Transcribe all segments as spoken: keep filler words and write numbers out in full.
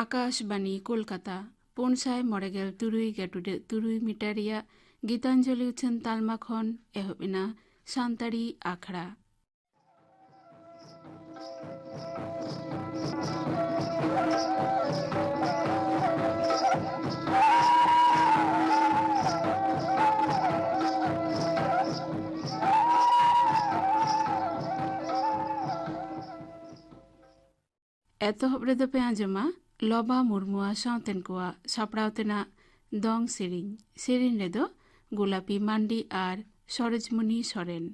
ᱟᱠᱟᱥᱵᱟᱱᱤ ᱠᱳᱞᱠᱟᱛᱟ, ᱯᱩᱱ ᱥᱟᱭ ᱢᱚᱬᱮ ᱜᱮᱞ ᱛᱩᱨᱩᱭ ᱜᱮᱴᱩᱰᱟᱹᱜ ᱛᱩᱨᱩᱭ ᱢᱤᱴᱟᱨ ᱨᱮᱭᱟᱜ ᱜᱤᱛᱟᱧᱡᱚᱞᱤ ᱩᱪᱷᱟᱹᱱ ᱛᱟᱞᱢᱟ ᱠᱷᱚᱱ ᱮᱦᱚᱵ ᱮᱱᱟ ᱥᱟᱱᱛᱟᱲᱤ ᱟᱠᱷᱲᱟ᱾ ᱮᱛᱚᱦᱚᱵ ᱨᱮᱫᱚ ᱯᱮ ᱟᱸᱡᱚᱢᱟ ᱞᱚᱵᱟ ᱢᱩᱨᱢᱩᱣᱟᱜ ᱥᱟᱶᱛᱮᱱ ᱠᱚᱣᱟᱜ ᱥᱟᱯᱲᱟᱣ ᱛᱮᱱᱟᱜ ᱫᱚᱝ ᱥᱮᱨᱮᱧ᱾ ᱥᱮᱨᱮᱧ ᱨᱮᱫᱚ ᱜᱳᱞᱟᱯᱤ ᱢᱟᱱᱰᱤ ᱟᱨ ᱥᱚᱨᱳᱡᱽᱢᱩᱱᱤ ᱥᱚᱨᱮᱱ᱾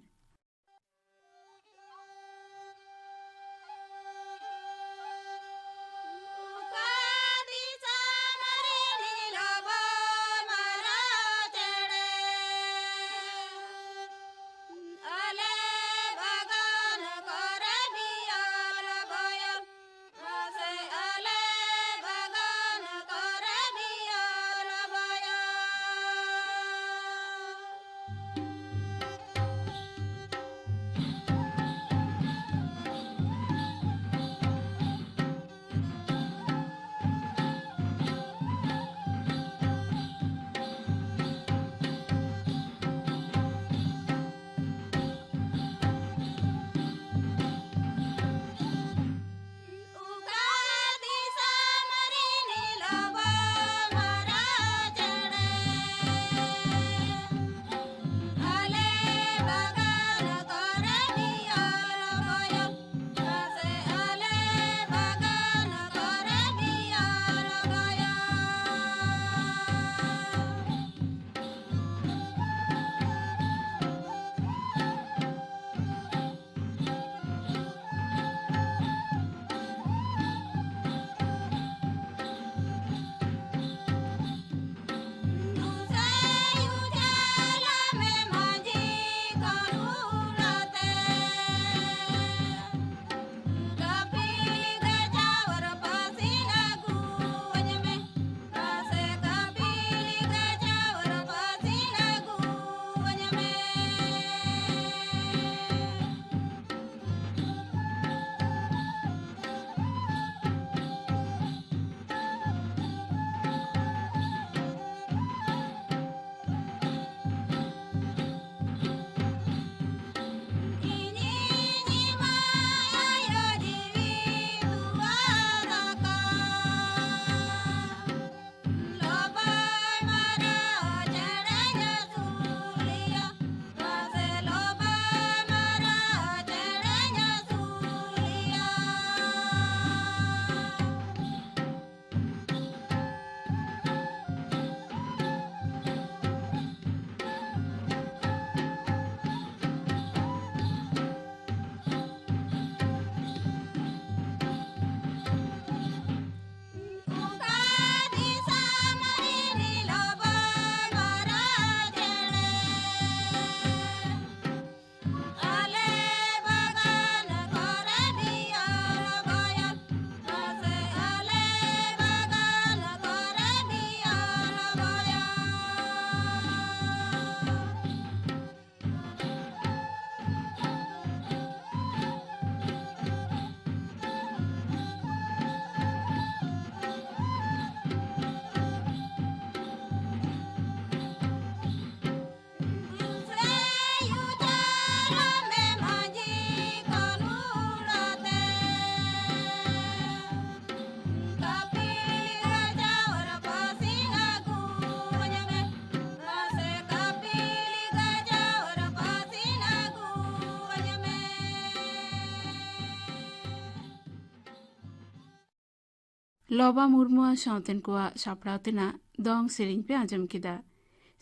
ᱞᱚᱵᱟ ᱢᱩᱨᱢᱩ ᱟᱨ ᱥᱟᱶᱛᱮᱱ ᱠᱚᱣᱟᱜ ᱥᱟᱯᱲᱟᱣ ᱛᱮᱱᱟᱜ ᱫᱚᱝ ᱥᱮᱨᱮᱧ ᱯᱮ ᱟᱸᱡᱚᱢ ᱠᱮᱫᱟ᱾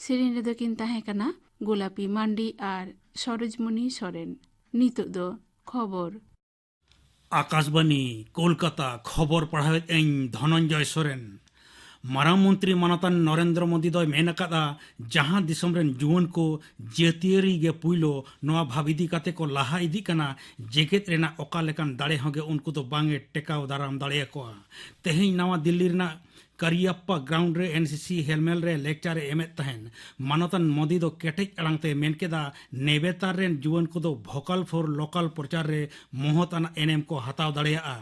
ᱥᱮᱨᱮᱧ ᱨᱮᱫᱚ ᱠᱤᱱ ᱛᱟᱦᱮᱸ ᱠᱟᱱᱟ ᱜᱳᱞᱟᱯᱤ ᱢᱟᱱᱰᱤ ᱟᱨ ᱥᱚᱨᱳᱡᱽᱢᱩᱱᱤ ᱥᱚᱨᱮᱱ᱾ ᱱᱤᱛᱚᱜ ᱫᱚ ᱠᱷᱚᱵᱚᱨ᱾ ᱟᱠᱟᱥᱵᱟᱱᱤ, ᱠᱳᱞᱠᱟᱛᱟ, ᱠᱷᱚᱵᱚᱨ ᱯᱟᱲᱦᱟᱣᱮᱫ ᱟᱹᱧ ᱫᱷᱚᱱᱚᱱᱡᱚᱭ ᱥᱚᱨᱮᱱ᱾ ᱢᱟᱨᱟᱝ ᱢᱚᱱᱛᱨᱤ ᱢᱟᱱᱚᱛᱟᱱ ᱱᱚᱨᱮᱱᱫᱨᱚ ᱢᱳᱫᱤ ᱫᱚᱭ ᱢᱮᱱ ᱟᱠᱟᱫᱼᱟ, ᱡᱟᱦᱟᱸ ᱫᱤᱥᱚᱢ ᱨᱮᱱ ᱡᱩᱣᱟᱹᱱ ᱠᱚ ᱡᱟᱹᱛᱤᱭᱟᱹᱨᱤ ᱜᱮ ᱯᱩᱭᱞᱳ ᱱᱚᱣᱟ ᱵᱷᱟᱵᱽ ᱤᱫᱤ ᱠᱟᱛᱮ ᱠᱚ ᱞᱟᱦᱟ ᱤᱫᱤᱜ ᱠᱟᱱᱟ, ᱡᱮᱜᱮᱛ ᱨᱮᱱᱟᱜ ᱚᱠᱟ ᱞᱮᱠᱟᱱ ᱫᱟᱲᱮ ᱦᱚᱸ ᱜᱮ ᱩᱱᱠᱩ ᱫᱚ ᱵᱟᱝ ᱮ ᱴᱮᱠᱟᱣ ᱫᱟᱨᱟᱢ ᱫᱟᱲᱮᱭᱟᱠᱚᱣᱟ᱾ ᱛᱮᱦᱮᱧ ᱱᱟᱣᱟ ᱫᱤᱞᱞᱤ ᱨᱮᱱᱟᱜ ᱠᱟᱨᱤᱭᱟᱯᱯᱟ ᱜᱨᱟᱣᱩᱱᱰ ᱨᱮ ᱮᱱ ᱥᱤ ᱥᱤ ᱦᱮᱞᱢᱮᱞ ᱨᱮ ᱞᱮᱠᱪᱟᱨ ᱮ ᱮᱢᱮᱫ ᱛᱟᱦᱮᱱ᱾ ᱢᱟᱱᱚᱛᱟᱱ ᱢᱳᱫᱤ ᱫᱚ ᱠᱮᱴᱮᱡ ᱟᱲᱟᱝ ᱛᱮ ᱢᱮᱱ ᱠᱮᱫᱟ, ᱱᱮᱵᱮᱛᱟᱨ ᱨᱮᱱ ᱡᱩᱣᱟᱹᱱ ᱠᱚᱫᱚ ᱵᱷᱳᱠᱟᱞ ᱯᱷᱚᱨ ᱞᱳᱠᱟᱞ ᱯᱨᱚᱪᱟᱨ ᱨᱮ ᱢᱚᱦᱚᱛ ᱟᱱᱟᱜ ᱮᱱᱮᱢ ᱠᱚ ᱦᱟᱛᱟᱣ ᱫᱟᱲᱮᱭᱟᱜᱼᱟ᱾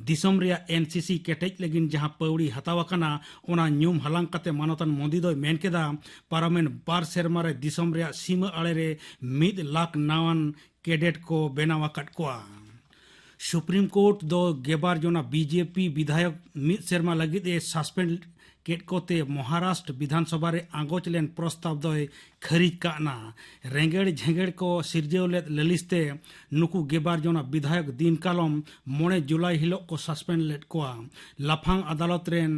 ᱫᱤᱥᱚᱢ ᱨᱮᱭᱟᱜ ᱮᱱ ᱥᱤ ᱥᱤ ᱠᱮᱴᱮᱡ ᱞᱟᱹᱜᱤᱫ ᱡᱟᱦᱟᱸ ᱯᱟᱹᱣᱲᱤ ᱦᱟᱛᱟᱣ ᱟᱠᱟᱱᱟ, ᱚᱱᱟ ᱧᱩᱢ ᱦᱟᱞᱟᱝ ᱠᱟᱛᱮ ᱢᱟᱱᱚᱛᱟᱱ ᱢᱳᱫᱤ ᱫᱚᱭ ᱢᱮᱱ ᱠᱮᱫᱟ, ᱯᱟᱨᱚᱢᱮᱱ ᱵᱟᱨ ᱥᱮᱨᱢᱟ ᱨᱮ ᱫᱤᱥᱚᱢ ᱨᱮᱭᱟᱜ ᱥᱤᱢᱟᱹ ᱟᱲᱮ ᱨᱮ ᱢᱤᱫ ᱞᱟᱠᱷ ᱱᱟᱣᱟᱱ ᱠᱮᱰᱮᱴ ᱠᱚ ᱵᱮᱱᱟᱣ ᱟᱠᱟᱫ ᱠᱚᱣᱟ᱾ ᱥᱩᱯᱨᱤᱢ ᱠᱳᱨᱴ ᱫᱚ ᱜᱮᱵᱟᱨ ᱡᱚᱱᱟ ᱵᱤ ᱡᱮ ᱯᱤ ᱵᱤᱫᱷᱟᱭᱚᱠ ᱢᱤᱫ ᱥᱮᱨᱢᱟ ᱞᱟᱹᱜᱤᱫ ᱮ ᱥᱟᱥᱯᱮᱱᱰ ᱠᱮᱫ ᱠᱚᱛᱮ ᱢᱚᱦᱟᱨᱟᱥᱴᱨ ᱵᱤᱫᱷᱟᱱᱥᱚᱵᱷᱟ ᱨᱮ ᱟᱸᱜᱚᱪ ᱞᱮᱱ ᱯᱨᱚᱥᱛᱟᱵ ᱫᱚᱭ ᱠᱷᱟᱹᱨᱤᱡ ᱠᱟᱜᱼᱱᱟ᱾ ᱨᱮᱸᱜᱮᱲ ᱡᱷᱮᱸᱜᱮᱲ ᱠᱚ ᱥᱤᱨᱡᱟᱹᱣ ᱞᱮᱫ ᱞᱟᱹᱞᱤᱥ ᱛᱮ ᱱᱩᱠᱩ ᱜᱮᱵᱟᱨ ᱡᱚᱱᱟ ᱵᱤᱫᱷᱟᱭᱚᱠ ᱫᱤᱱ ᱠᱟᱞᱚᱢ ᱢᱚᱬᱮ ᱡᱩᱞᱟᱭ ᱦᱤᱞᱳᱜ ᱠᱚ ᱥᱟᱥᱯᱮᱱᱰ ᱞᱮᱫ ᱠᱚᱣᱟ᱾ ᱞᱟᱯᱷᱟᱝ ᱟᱫᱟᱞᱚᱛ ᱨᱮᱱ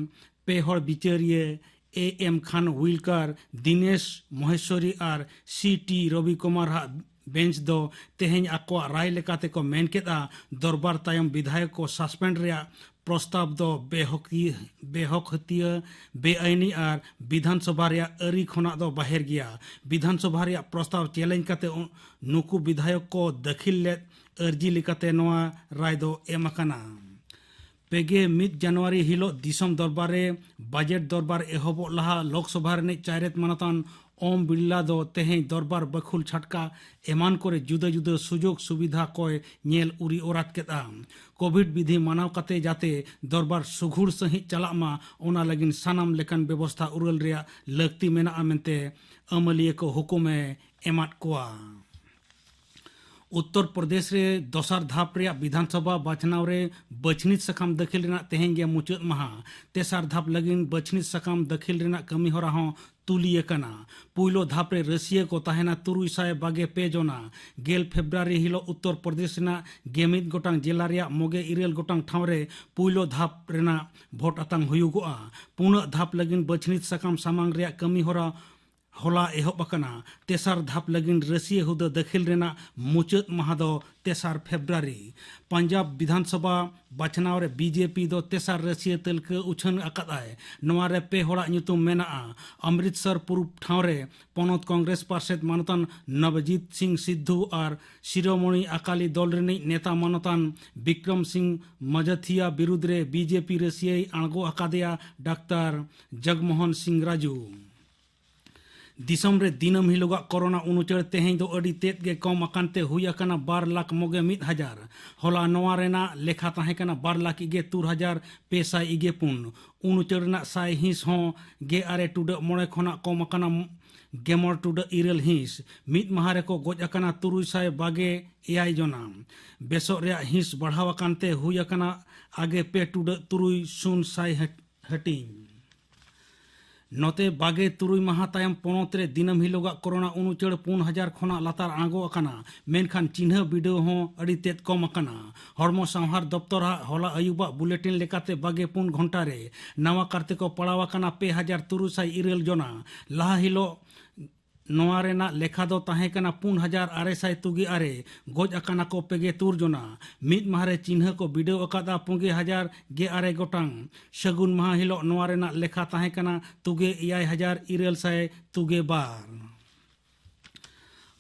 ᱯᱮ ᱦᱚᱲ ᱵᱤᱪᱟᱹᱨᱤᱭᱟᱹ ᱮ ᱮᱢ ᱠᱷᱟᱱᱣᱤᱞᱠᱟᱨ, ᱫᱤᱱᱮᱥ ᱢᱚᱦᱮᱥᱣᱚᱨᱤ ᱟᱨ ᱥᱤ ᱴᱤ ᱨᱚᱵᱤ ᱠᱩᱢᱟᱨ ᱦᱟᱜ ᱵᱮᱧᱪ ᱫᱚ ᱛᱮᱦᱮᱧ ᱟᱠᱚᱣᱟᱜ ᱨᱟᱭ ᱞᱮᱠᱟᱛᱮ ᱠᱚ ᱢᱮᱱ ᱠᱮᱫᱼᱟ, ᱫᱚᱨᱵᱟᱨ ᱛᱟᱭᱚᱢ ᱵᱤᱫᱷᱟᱭᱚᱠ ᱠᱚ ᱥᱟᱥᱯᱮᱱᱰ ᱨᱮᱭᱟᱜ ᱯᱨᱚᱥᱛᱟᱵ ᱫᱚ ᱵᱮᱦᱚᱠᱤ-, ᱵᱮᱦᱚᱠᱦᱟᱹᱛᱤᱭᱟᱹ, ᱵᱮᱟᱭᱤᱱᱤ ᱟᱨ ᱵᱤᱫᱷᱟᱱ ᱥᱚᱵᱷᱟ ᱨᱮᱭᱟᱜ ᱟᱹᱨᱤ ᱠᱷᱚᱱᱟᱜ ᱫᱚ ᱵᱟᱦᱮᱨ ᱜᱮᱭᱟ᱾ ᱵᱤᱫᱷᱟᱱ ᱥᱚᱵᱷᱟ ᱨᱮᱭᱟᱜ ᱯᱨᱚᱥᱛᱟᱵ ᱪᱮᱞᱮᱧ ᱠᱟᱛᱮ ᱩ-, ᱱᱩᱠᱩ ᱵᱤᱫᱷᱟᱭᱚᱠ ᱠᱚ ᱫᱟᱹᱠᱷᱤᱞ ᱞᱮᱫ ᱟᱹᱨᱡᱤ ᱞᱮᱠᱟᱛᱮ ᱱᱚᱣᱟ ᱨᱟᱭ ᱫᱚ ᱮᱢ ᱟᱠᱟᱱᱟ᱾ ᱯᱮᱜᱮ ᱢᱤᱫ ᱡᱟᱱᱩᱣᱟᱨᱤ ᱦᱤᱞᱳᱜ ᱫᱤᱥᱚᱢ ᱫᱚᱨᱵᱟᱨ ᱨᱮ ᱵᱟᱡᱮᱴ ᱫᱚᱨᱵᱟᱨ ᱮᱦᱚᱵᱚᱜ ᱞᱟᱦᱟ ᱞᱳᱠᱥᱚᱵᱷᱟ ᱨᱤᱱᱤᱡ ᱪᱟᱭᱨᱮᱛ ᱢᱟᱱᱚᱛᱟᱱ ᱳᱢ ᱵᱤᱨᱞᱟ ᱫᱚ ᱛᱮᱦᱮᱧ ᱫᱚᱨᱵᱟᱨ ᱵᱟᱹᱠᱷᱩᱞ ᱪᱷᱟᱴᱠᱟ ᱮᱢᱟᱱ ᱠᱚᱨᱮ ᱡᱩᱫᱟᱹ ᱡᱩᱫᱟᱹ ᱥᱩᱡᱳᱜᱽ ᱥᱩᱵᱤᱫᱷᱟ ᱠᱚᱭ ᱧᱮᱞ ᱩᱨᱤ ᱚᱨᱟᱛ ᱠᱮᱫᱼᱟ᱾ ᱠᱳᱵᱷᱤᱰ ᱵᱤᱫᱷᱤ ᱢᱟᱱᱟᱣ ᱠᱟᱛᱮ ᱡᱟᱛᱮ ᱫᱚᱨᱵᱟᱨ ᱥᱩᱜᱷᱩᱲ ᱥᱟᱺᱦᱤᱡ ᱪᱟᱞᱟᱜ ᱢᱟ, ᱚᱱᱟ ᱞᱟᱹᱜᱤᱫ ᱥᱟᱱᱟᱢ ᱞᱮᱠᱟᱱ ᱵᱮᱵᱚᱥᱛᱷᱟ ᱩᱨᱟᱹᱞ ᱨᱮᱭᱟᱜ ᱞᱟᱹᱠᱛᱤ ᱢᱮᱱᱟᱜᱼᱟ ᱢᱮᱱᱛᱮ ᱟᱹᱢᱟᱹᱞᱤᱭᱟᱹ ᱠᱚ ᱦᱩᱠᱩᱢᱮ ᱮᱢᱟᱫ ᱠᱚᱣᱟ᱾ ᱩᱛᱛᱚᱨ ᱯᱨᱚᱫᱮᱥ ᱨᱮ ᱫᱚᱥᱟᱨ ᱫᱷᱟᱯ ᱨᱮᱭᱟᱜ ᱵᱤᱫᱷᱟᱱ ᱥᱚᱵᱷᱟ ᱵᱟᱪᱷᱱᱟᱣ ᱨᱮ ᱵᱟᱹᱪᱷᱱᱤᱛ ᱥᱟᱠᱟᱢ ᱫᱟᱹᱠᱷᱤᱞ ᱨᱮᱱᱟᱜ ᱛᱮᱦᱮᱧ ᱜᱮ ᱢᱩᱪᱟᱹᱫ ᱢᱟᱦᱟ᱾ ᱛᱮᱥᱟᱨ ᱫᱷᱟᱯ ᱞᱟᱹᱜᱤᱫ ᱵᱟᱹᱪᱷᱱᱤᱛ ᱥᱟᱠᱟᱢ ᱫᱟᱹᱠᱷᱤᱞ ᱨᱮᱱᱟᱜ ᱠᱟᱹᱢᱤ ᱦᱚᱨᱟ ᱦᱚᱸ ᱛᱩᱞᱤ ᱟᱠᱟᱱᱟ᱾ ᱯᱩᱭᱞᱩ ᱫᱷᱟᱯ ᱨᱮ ᱨᱟᱹᱥᱤᱭᱟᱹ ᱠᱚ ᱛᱟᱦᱮᱱᱟ ᱛᱩᱨᱩᱭ ᱥᱟᱭ ᱵᱟᱜᱮ ᱯᱮ ᱡᱚᱱᱟ᱾ ᱜᱮᱞ ᱯᱷᱮᱵᱽᱨᱩᱣᱟᱨᱤ ᱦᱤᱞᱳᱜ ᱩᱛᱛᱚᱨ ᱯᱨᱚᱫᱮᱥ ᱨᱮᱱᱟᱜ ᱜᱮᱢᱤᱫ ᱜᱚᱴᱟᱝ ᱡᱮᱞᱟ ᱨᱮᱭᱟᱜ ᱢᱚᱜᱮ ᱤᱨᱟᱹᱞ ᱜᱚᱴᱟᱝ ᱴᱷᱟᱶ ᱨᱮ ᱯᱩᱭᱞᱩ ᱫᱷᱟᱯ ᱨᱮᱱᱟᱜ ᱵᱷᱳᱴ ᱟᱛᱟᱝ ᱦᱩᱭᱩᱜᱚᱜᱼᱟ᱾ ᱯᱩᱱᱟᱹᱜ ᱫᱷᱟᱯ ᱞᱟᱹᱜᱤᱫ ᱵᱟᱹᱪᱷᱱᱤᱛ ᱥᱟᱠᱟᱢ ᱥᱟᱢᱟᱝ ᱨᱮᱭᱟᱜ ᱠᱟᱹᱢᱤ ᱦᱚᱨᱟ ᱦᱚᱞᱟ ᱮᱦᱚᱵ ᱟᱠᱟᱱᱟ᱾ ᱛᱮᱥᱟᱨ ᱫᱷᱟᱯ ᱞᱟᱹᱜᱤᱫ ᱨᱟᱹᱥᱤᱭᱟᱹ ᱦᱩᱫᱟᱹ ᱫᱟᱹᱠᱷᱤᱞ ᱨᱮᱱᱟᱜ ᱢᱩᱪᱟᱹᱫ ᱢᱟᱦᱟ ᱫᱚ ᱛᱮᱥᱟᱨ ᱯᱷᱮᱵᱽᱨᱩᱣᱟᱨᱤ᱾ ᱯᱟᱧᱡᱟᱵᱽ ᱵᱤᱫᱷᱟᱱ ᱥᱚᱵᱷᱟ ᱵᱟᱪᱷᱱᱟᱣ ᱨᱮ ᱵᱤᱡᱮᱯᱤ ᱫᱚ ᱛᱮᱥᱟᱨ ᱨᱟᱹᱥᱤᱭᱟᱹ ᱛᱟᱹᱞᱠᱟᱹ ᱩᱪᱷᱟᱹᱱ ᱟᱠᱟᱫᱟᱭ᱾ ᱱᱚᱣᱟ ᱨᱮ ᱯᱮ ᱦᱚᱲᱟᱜ ᱧᱩᱛᱩᱢ ᱢᱮᱱᱟᱜᱼᱟ, ᱚᱢᱨᱤᱛᱥᱚᱨ ᱯᱩᱨᱩᱵ ᱴᱷᱟᱶ ᱨᱮ ᱯᱚᱱᱚᱛ ᱠᱚᱝᱜᱨᱮᱥ ᱯᱟᱨᱥᱮᱛ ᱢᱟᱱᱚᱛᱟᱱ ᱱᱚᱵᱡᱤᱛ ᱥᱤᱝ ᱥᱤᱫᱷᱩ ᱟᱨ ᱥᱤᱨᱳᱢᱚᱬᱤ ᱟᱠᱟᱞᱤ ᱫᱚᱞ ᱨᱤᱱᱤᱡ ᱱᱮᱛᱟ ᱢᱟᱱᱚᱛᱟᱱ ᱵᱤᱠᱨᱚᱢ ᱥᱤᱝ ᱢᱟᱡᱟᱛᱷᱤᱭᱟ ᱵᱤᱨᱩᱫᱽ ᱨᱮ ᱵᱤᱡᱮᱯᱤ ᱨᱟᱹᱥᱤᱭᱟᱹᱭ ᱟᱬᱜᱚ ᱟᱠᱟᱫᱮᱭᱟ ᱰᱟᱠᱛᱟᱨ ᱡᱚᱜᱽᱢᱳᱦᱚᱱ ᱥᱤᱝ ᱨᱟᱡᱩ᱾ ᱫᱤᱥᱚᱢ ᱨᱮ ᱫᱤᱱᱟᱹᱢ ᱦᱤᱞᱳᱜᱟᱜ ᱠᱚᱨᱳᱱᱟ ᱩᱱᱩᱪᱟᱹᱲ ᱛᱮᱦᱮᱧ ᱫᱚ ᱟᱹᱰᱤ ᱛᱮᱫ ᱜᱮ ᱠᱚᱢ ᱟᱠᱟᱱ ᱛᱮ ᱦᱩᱭ ᱟᱠᱟᱱᱟ ᱵᱟᱨ ᱞᱟᱠᱷ ᱢᱚᱜᱮ ᱢᱤᱫ ᱦᱟᱡᱟᱨ᱾ ᱦᱚᱞᱟ ᱱᱚᱣᱟ ᱨᱮᱱᱟᱜ ᱞᱮᱠᱷᱟ ᱛᱟᱦᱮᱸ ᱠᱟᱱᱟ ᱵᱟᱨ ᱞᱟᱠᱷ ᱤᱜᱮ ᱛᱩᱨ ᱦᱟᱡᱟᱨ ᱯᱮ ᱥᱟᱭ ᱤᱜᱮ ᱯᱩᱱ᱾ ᱩᱱᱩᱪᱟᱹᱲ ᱨᱮᱱᱟᱜ ᱥᱟᱭ ᱦᱤᱸᱥ ᱦᱚᱸ ᱜᱮ ᱟᱨᱮ ᱴᱩᱰᱟᱹᱜ ᱢᱚᱬᱮ ᱠᱷᱚᱱᱟᱜ ᱠᱚᱢ ᱟᱠᱟᱱᱟ ᱜᱮᱢᱚᱬ ᱴᱩᱰᱟᱹᱜ ᱤᱨᱟᱹᱞ ᱦᱤᱸᱥ᱾ ᱢᱤᱫ ᱢᱟᱦᱟ ᱨᱮᱠᱚ ᱜᱚᱡ ᱟᱠᱟᱱᱟ ᱛᱩᱨᱩᱭ ᱥᱟᱭ ᱵᱟᱜᱮ ᱮᱭᱟᱭ ᱡᱚᱱᱟ᱾ ᱵᱮᱥᱚᱜ ᱨᱮᱭᱟᱜ ᱦᱤᱸᱥ ᱵᱟᱲᱦᱟᱣ ᱟᱠᱟᱱ ᱛᱮ ᱦᱩᱭ ᱟᱠᱟᱱᱟ ᱟᱜᱮ ᱯᱮ ᱴᱩᱰᱟᱹᱜ ᱛᱩᱨᱩᱭ ᱥᱩᱱ ᱥᱟᱭ ᱦᱟᱹᱴ-, ᱦᱟᱹᱴᱤᱧ᱾ ᱱᱚᱛᱮ ᱵᱟᱜᱮ ᱛᱩᱨᱩᱭ ᱢᱟᱦᱟ ᱛᱟᱭᱚᱢ ᱯᱚᱱᱚᱛ ᱨᱮ ᱫᱤᱱᱟᱹᱢ ᱦᱤᱞᱳᱜᱟᱜ ᱠᱚᱨᱳᱱᱟ ᱩᱱᱩᱪᱟᱹᱲ ᱯᱩᱱ ᱦᱟᱡᱟᱨ ᱠᱷᱚᱱᱟᱜ ᱞᱟᱛᱟᱨ ᱟᱬᱜᱚ ᱟᱠᱟᱱᱟ, ᱢᱮᱱᱠᱷᱟᱱ ᱪᱤᱱᱦᱟᱹ ᱵᱤᱰᱟᱹᱣ ᱦᱚᱸ ᱟᱹᱰᱤ ᱛᱮᱫ ᱠᱚᱢ ᱟᱠᱟᱱᱟ᱾ ᱦᱚᱲᱢᱚ ᱥᱟᱶᱦᱟᱨ ᱫᱚᱯᱛᱚᱨᱟᱜ ᱦᱚᱞᱟ ᱟᱹᱭᱩᱵᱟᱜ ᱵᱩᱞᱮᱴᱤᱱ ᱞᱮᱠᱟᱛᱮ ᱵᱟᱜᱮ ᱯᱩᱱ ᱜᱷᱚᱱᱴᱟ ᱨᱮ ᱱᱟᱣᱟ ᱠᱟᱨᱛᱮ ᱠᱚ ᱯᱟᱲᱟᱣ ᱟᱠᱟᱱᱟ ᱯᱮ ᱦᱟᱡᱟᱨ ᱛᱩᱨᱩᱭ ᱥᱟᱭ ᱤᱨᱟᱹᱞ ᱡᱚᱱᱟ᱾ ᱞᱟᱦᱟ ᱦᱤᱞᱳᱜ ᱱᱚᱣᱟ ᱨᱮᱱᱟᱜ ᱞᱮᱠᱷᱟ ᱫᱚ ᱛᱟᱦᱮᱸ ᱠᱟᱱᱟ ᱯᱩᱱ ᱦᱟᱡᱟᱨ ᱟᱨᱮ ᱥᱟᱭ ᱛᱩᱜᱮ ᱟᱨᱮ, ᱜᱚᱡ ᱟᱠᱟᱱᱟ ᱠᱚ ᱯᱮᱜᱮ ᱛᱩᱨ ᱡᱚᱱᱟ᱾ ᱢᱤᱫ ᱢᱟᱦᱟ ᱨᱮ ᱪᱤᱱᱦᱟᱹ ᱠᱚ ᱵᱤᱰᱟᱹᱣ ᱟᱠᱟᱫᱼᱟ ᱯᱩᱜᱮ ᱦᱟᱡᱟᱨ ᱜᱮ ᱟᱨᱮ ᱜᱚᱴᱟᱝ᱾ ᱥᱟᱹᱜᱩᱱ ᱢᱟᱦᱟ ᱦᱤᱞᱳᱜ ᱱᱚᱣᱟ ᱨᱮᱱᱟᱜ ᱞᱮᱠᱷᱟ ᱛᱟᱦᱮᱸ ᱠᱟᱱᱟ ᱛᱩᱜᱮ ᱮᱭᱟᱭ ᱦᱟᱡᱟᱨ ᱤᱨᱟᱹᱞ ᱥᱟᱭ ᱛᱩᱜᱮ ᱵᱟᱨ᱾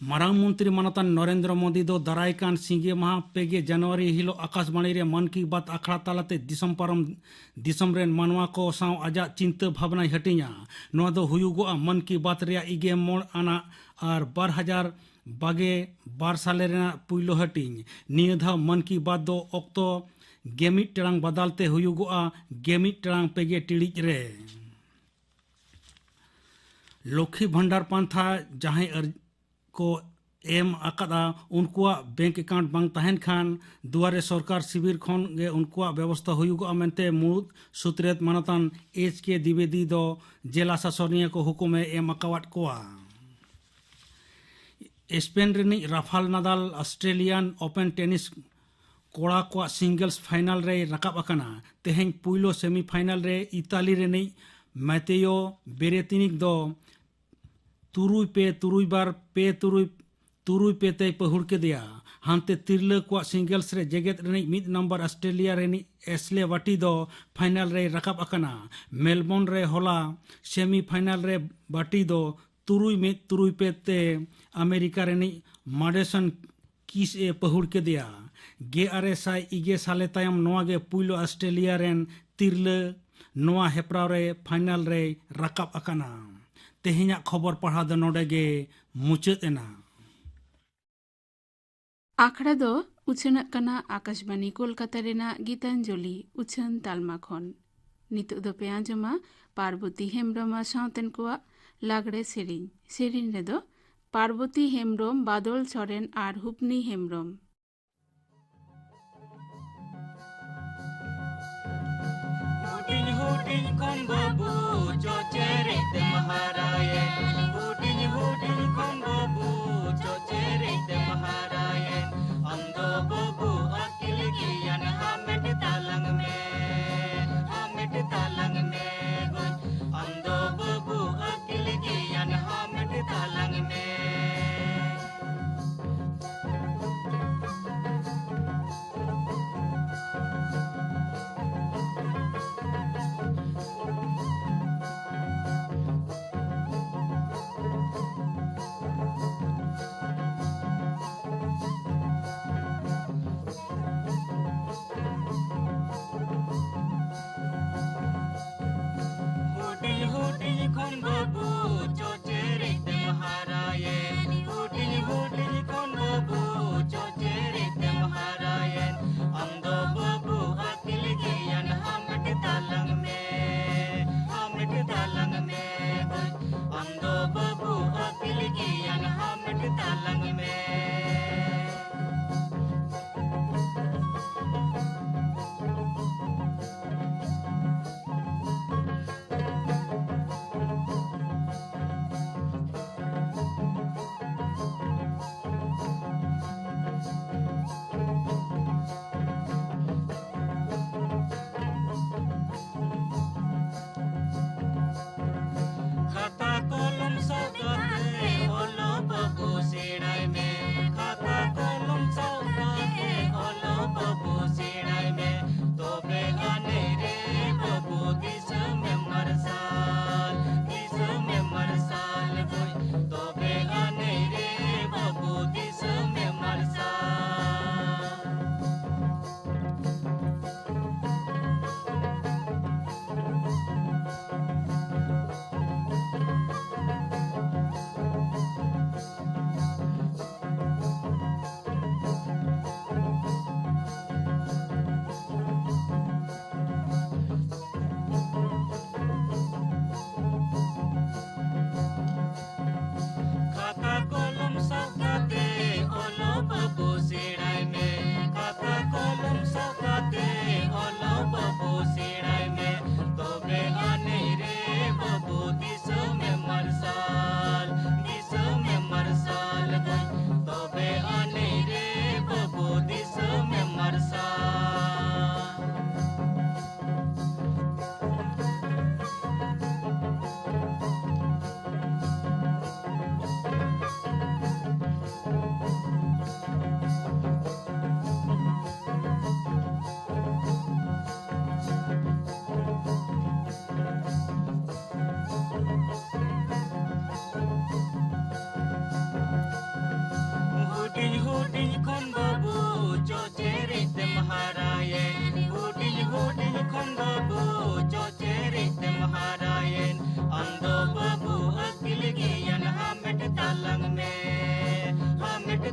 ᱢᱟᱨᱟᱝ ᱢᱚᱱᱛᱨᱤ ᱢᱟᱱᱚᱛᱟᱱ ᱱᱚᱨᱮᱱᱫᱨᱚ ᱢᱳᱫᱤ ᱫᱚ ᱫᱟᱨᱟᱭ ᱠᱟᱱ ᱥᱤᱸᱜᱮ ᱢᱟᱦᱟ ᱯᱮᱜᱮ ᱡᱟᱱᱩᱣᱟᱨᱤ ᱦᱤᱞᱳᱜ ᱟᱠᱟᱥᱵᱟᱬᱤ ᱨᱮ ᱢᱟᱱ ᱠᱤ ᱵᱟᱛ ᱟᱠᱷᱲᱟ ᱛᱟᱞᱟᱛᱮ ᱫᱤᱥᱚᱢ ᱯᱟᱨᱚᱢ, ᱫᱤᱥᱚᱢ ᱨᱮᱱ ᱢᱟᱱᱣᱟ ᱠᱚ ᱥᱟᱶ ᱟᱡᱟᱜ ᱪᱤᱱᱛᱟᱹ ᱵᱷᱟᱵᱽᱱᱟᱭ ᱦᱟᱹᱴᱤᱧᱟ᱾ ᱱᱚᱣᱟ ᱫᱚ ᱦᱩᱭᱩᱜᱚᱜᱼᱟ ᱢᱟᱱ ᱠᱤ ᱵᱟᱛ ᱨᱮᱭᱟᱜ ᱤᱜᱮ ᱢᱚᱬ ᱟᱱᱟᱜ ᱟᱨ ᱵᱟᱨ ᱦᱟᱡᱟᱨ ᱵᱟᱜᱮ ᱵᱟᱨ ᱥᱟᱞᱮ ᱨᱮᱱᱟᱜ ᱯᱩᱭᱞᱩ ᱦᱟᱹᱴᱤᱧ᱾ ᱱᱤᱭᱟᱹ ᱫᱷᱟᱣ ᱢᱟᱱ ᱠᱤ ᱵᱟᱛ ᱫᱚ ᱚᱠᱛᱚ ᱜᱮ ᱢᱤᱫ ᱴᱟᱲᱟᱝ ᱵᱟᱫᱟᱞ ᱛᱮ ᱦᱩᱭᱩᱜᱚᱜᱼᱟ ᱜᱮ ᱢᱤᱫ ᱴᱟᱲᱟᱝ ᱯᱮᱜᱮ ᱴᱤᱲᱤᱡ ᱨᱮ᱾ ᱞᱚᱠᱠᱷᱤ ᱵᱷᱟᱱᱰᱟᱨ ᱯᱟᱱᱛᱷᱟ ᱡᱟᱦᱟᱸᱭ ᱟᱨ-, ᱠᱚ ᱮᱢ ᱟᱠᱟᱫᱟ, ᱩᱱᱠᱩᱣᱟᱜ ᱵᱮᱝᱠ ᱮᱠᱟᱣᱩᱱᱴ ᱵᱟᱝ ᱛᱟᱦᱮᱱ ᱠᱷᱟᱱ ᱫᱩᱣᱟᱨᱮ ᱥᱚᱨᱠᱟᱨ ᱥᱤᱵᱤᱨ ᱠᱷᱚᱱ ᱜᱮ ᱩᱱᱠᱩᱣᱟᱜ ᱵᱮᱵᱚᱥᱛᱷᱟ ᱦᱩᱭᱩᱜᱚᱜᱼᱟ ᱢᱮᱱᱛᱮ ᱢᱩᱬᱩᱫ ᱥᱩᱛᱨᱮᱛ ᱢᱟᱱᱚᱛᱟᱱ ᱮᱭᱤᱪ ᱠᱮ ᱫᱤᱵᱮᱫᱤ ᱫᱚ ᱡᱮᱞᱟ ᱥᱟᱥᱚᱱᱤᱭᱟᱹ ᱠᱚ ᱦᱩᱠᱩᱢᱮ ᱮᱢ ᱟᱠᱟᱣᱟᱫ ᱠᱚᱣᱟ᱾ ᱥᱯᱮᱱ ᱨᱤᱱᱤᱡ ᱨᱟᱯᱷᱟᱞ ᱱᱟᱫᱟᱞ ᱚᱥᱴᱨᱮᱞᱤᱭᱟᱱ ᱳᱯᱮᱱ ᱴᱮᱱᱤᱥ ᱠᱚᱲᱟ ᱠᱚᱣᱟᱜ ᱥᱤᱝᱜᱮᱞᱥ ᱯᱷᱟᱭᱱᱟᱞ ᱨᱮᱭ ᱨᱟᱠᱟᱵ ᱟᱠᱟᱱᱟ᱾ ᱛᱮᱦᱮᱧ ᱯᱩᱭᱞᱩ ᱥᱮᱢᱤᱯᱷᱟᱭᱱᱟᱞ ᱨᱮ ᱤᱛᱟᱞᱤ ᱨᱤᱱᱤᱡ ᱢᱟᱛᱮᱭᱳ ᱵᱮᱨᱮᱛᱤᱱᱤᱠ ᱫᱚ ᱛᱩᱨᱩᱭ ᱯᱮ, ᱛᱩᱨᱩᱭ ᱵᱟᱨ, ᱯᱮ ᱛᱩᱨᱩᱭ, ᱛᱩᱨᱩᱭ ᱯᱮ ᱛᱮᱭ ᱯᱟᱹᱦᱩᱲ ᱠᱮᱫᱮᱭᱟ᱾ ᱦᱟᱱᱛᱮ ᱛᱤᱨᱞᱟᱹ ᱠᱚᱣᱟᱜ ᱥᱤᱝᱜᱮᱞᱥ ᱨᱮ ᱡᱮᱜᱮᱛ ᱨᱤᱱᱤᱡ ᱢᱤᱫ ᱱᱚᱢᱵᱚᱨ ᱚᱥᱴᱨᱮᱞᱤᱭᱟ ᱨᱤᱱᱤᱡ ᱮᱥᱞᱮ ᱵᱟᱴᱤ ᱫᱚ ᱯᱷᱟᱭᱱᱟᱞ ᱨᱮᱭ ᱨᱟᱠᱟᱵ ᱟᱠᱟᱱᱟ᱾ ᱢᱮᱞᱵᱚᱨᱱ ᱨᱮ ᱦᱚᱞᱟ ᱥᱮᱢᱤ ᱯᱷᱟᱭᱱᱟᱞ ᱨᱮ ᱵᱟᱴᱤ ᱫᱚ ᱛᱩᱨᱩᱭ ᱢᱤᱫ, ᱛᱩᱨᱩᱭ ᱯᱮ ᱛᱮ ᱟᱢᱮᱨᱤᱠᱟ ᱨᱤᱱᱤᱡ ᱢᱟᱰᱮᱥᱚᱱ ᱠᱤᱥ ᱮ ᱯᱟᱹᱦᱩᱲ ᱠᱮᱫᱮᱭᱟ᱾ ᱜᱮᱞ ᱟᱨᱮ ᱥᱟᱭ ᱤᱜᱮ ᱥᱟᱞᱮ ᱛᱟᱭᱚᱢ ᱱᱚᱣᱟ ᱜᱮ ᱯᱩᱭᱞᱩ ᱚᱥᱴᱨᱮᱞᱤᱭᱟ ᱨᱮᱱ ᱛᱤᱨᱞᱟᱹ ᱱᱚᱣᱟ ᱦᱮᱯᱨᱟᱣ ᱨᱮ ᱯᱷᱟᱭᱱᱟᱞ ᱨᱮᱭ ᱨᱟᱠᱟᱵ ᱟᱠᱟᱱᱟ᱾ ᱛᱮᱦᱮᱧᱟᱜ ᱠᱷᱚᱵᱚᱨ ᱯᱟᱲᱦᱟᱣ ᱫᱚ ᱱᱚᱰᱮ ᱜᱮ ᱢᱩᱪᱟᱹᱫ ᱮᱱᱟ᱾ ᱟᱠᱷᱲᱟ ᱫᱚ ᱩᱪᱷᱟᱹᱱᱟᱜ ᱠᱟᱱᱟ ᱟᱠᱟᱥᱵᱟᱱᱤ ᱠᱳᱞᱠᱟᱛᱟ ᱨᱮᱱᱟᱜ ᱜᱤᱛᱟᱧᱡᱚᱞᱤ ᱩᱪᱷᱟᱹᱱ ᱛᱟᱞᱢᱟ ᱠᱷᱚᱱ᱾ ᱱᱤᱛᱚᱜ ᱫᱚᱯᱮ ᱟᱸᱡᱚᱢᱟ ᱯᱟᱨᱵᱚᱛᱤ ᱦᱮᱢᱵᱽᱨᱚᱢ ᱟᱨ ᱥᱟᱶᱛᱮᱱ ᱠᱚᱣᱟᱜ ᱞᱟᱜᱽᱲᱮ ᱥᱮᱨᱮᱧ᱾ ᱥᱮᱨᱮᱧ ᱨᱮᱫᱚ ᱯᱟᱨᱵᱚᱛᱤ ᱦᱮᱢᱵᱽᱨᱚᱢ, ᱵᱟᱫᱚᱞ ᱥᱚᱨᱮᱱ ᱟᱨ ᱦᱩᱯᱱᱤ ᱦᱮᱢᱵᱽᱨᱚᱢ᱾ ᱦᱩᱰᱤᱧ ᱦᱩᱰᱤᱧ ᱠᱷᱚᱱ ᱵᱟᱹᱵᱩ ᱪᱚᱪᱮᱨᱮᱡ ᱛᱮᱢ ᱦᱟᱨᱟᱭᱮᱱ᱾ ᱦᱩᱰᱤᱧ ᱦᱩᱰᱤᱧ ᱠᱷᱚᱱ ᱵᱟᱹᱵᱩ ᱪᱚᱪᱮᱨᱮᱡ ᱛᱮᱢ ᱦᱟᱨᱟᱭᱮᱱ᱾ ᱟᱢ ᱫᱚ ᱵᱟᱹᱵᱩ ᱟᱹᱠᱤᱞ ᱜᱮᱭᱟᱱ ᱦᱟᱢᱮᱴ ᱛᱟᱞᱟᱝ ᱢᱮ, ᱦᱟᱢᱮᱴ ᱛᱟᱞᱟᱝ ᱢᱮ ᱜᱳᱭ᱾ ᱟᱢ ᱫᱚ ᱵᱟᱹᱵᱩ ᱟᱹᱠᱤᱞ ᱜᱮᱭᱟᱱ ᱦᱟᱢᱮᱴ ᱛᱟᱞᱟᱝ ᱢᱮ᱾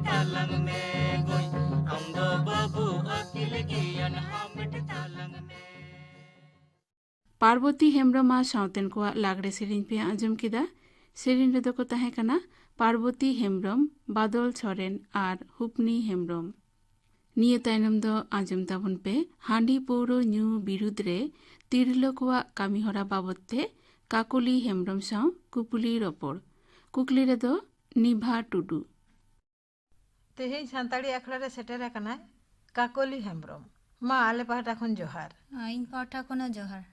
ᱛᱟᱞᱟᱝ ᱢᱮ ᱜᱚᱭ, ᱟᱢ ᱫᱚ ᱵᱟᱹᱵᱩ ᱟᱹᱠᱤᱞ ᱜᱮᱭᱟᱱ ᱦᱟᱢᱮᱴ ᱛᱟᱞᱟᱝ ᱢᱮ᱾ ᱯᱟᱨᱵᱚᱛᱤ ᱦᱮᱢᱵᱽᱨᱚᱢ ᱟᱨ ᱥᱟᱶᱛᱮᱱ ᱠᱚᱣᱟᱜ ᱞᱟᱜᱽᱲᱮ ᱥᱮᱨᱮᱧ ᱯᱮ ᱟᱸᱡᱚᱢ ᱠᱮᱫᱟ᱾ ᱥᱮᱨᱮᱧ ᱨᱮᱫᱚ ᱠᱚ ᱛᱟᱦᱮᱸ ᱠᱟᱱᱟ ᱯᱟᱨᱵᱚᱛᱤ ᱦᱮᱢᱵᱽᱨᱚᱢ, ᱵᱟᱫᱚᱞ ᱥᱚᱨᱮᱱ ᱟᱨ ᱦᱩᱯᱱᱤ ᱦᱮᱢᱵᱽᱨᱚᱢ᱾ ᱱᱤᱭᱟᱹ ᱛᱟᱭᱱᱚᱢ ᱫᱚ ᱟᱸᱡᱚᱢ ᱛᱟᱵᱚᱱ ᱯᱮ ᱦᱟᱺᱰᱤ ᱯᱟᱹᱣᱨᱟᱹ ᱧᱩ ᱵᱤᱨᱩᱫᱽ ᱨᱮ ᱛᱤᱨᱞᱟᱹ ᱠᱚᱣᱟᱜ ᱠᱟᱹᱢᱤᱦᱚᱨᱟ ᱵᱟᱵᱚᱛ ᱛᱮ ᱠᱟᱠᱚᱞᱤ ᱦᱮᱢᱵᱽᱨᱚᱢ ᱥᱟᱶ ᱠᱩᱯᱩᱞᱤ ᱨᱚᱯᱚᱲ᱾ ᱠᱩᱠᱞᱤ ᱨᱮᱫᱚ ᱱᱤᱵᱷᱟ ᱴᱩᱰᱩ᱾ ᱛᱮᱦᱮᱧ ᱥᱟᱱᱛᱟᱲᱤ ᱟᱠᱷᱲᱟ ᱨᱮ ᱥᱮᱴᱮᱨ ᱟᱠᱟᱱᱟᱭ ᱠᱟᱠᱚᱞᱤ ᱦᱮᱢᱵᱽᱨᱚᱢ᱾ ᱢᱟ, ᱟᱞᱮ ᱯᱟᱦᱴᱟ ᱠᱷᱚᱱ ᱡᱚᱦᱟᱨ᱾ ᱦᱮᱸ, ᱤᱧ ᱯᱟᱦᱴᱟ ᱠᱷᱚᱱ ᱦᱚᱸ ᱡᱚᱦᱟᱨ᱾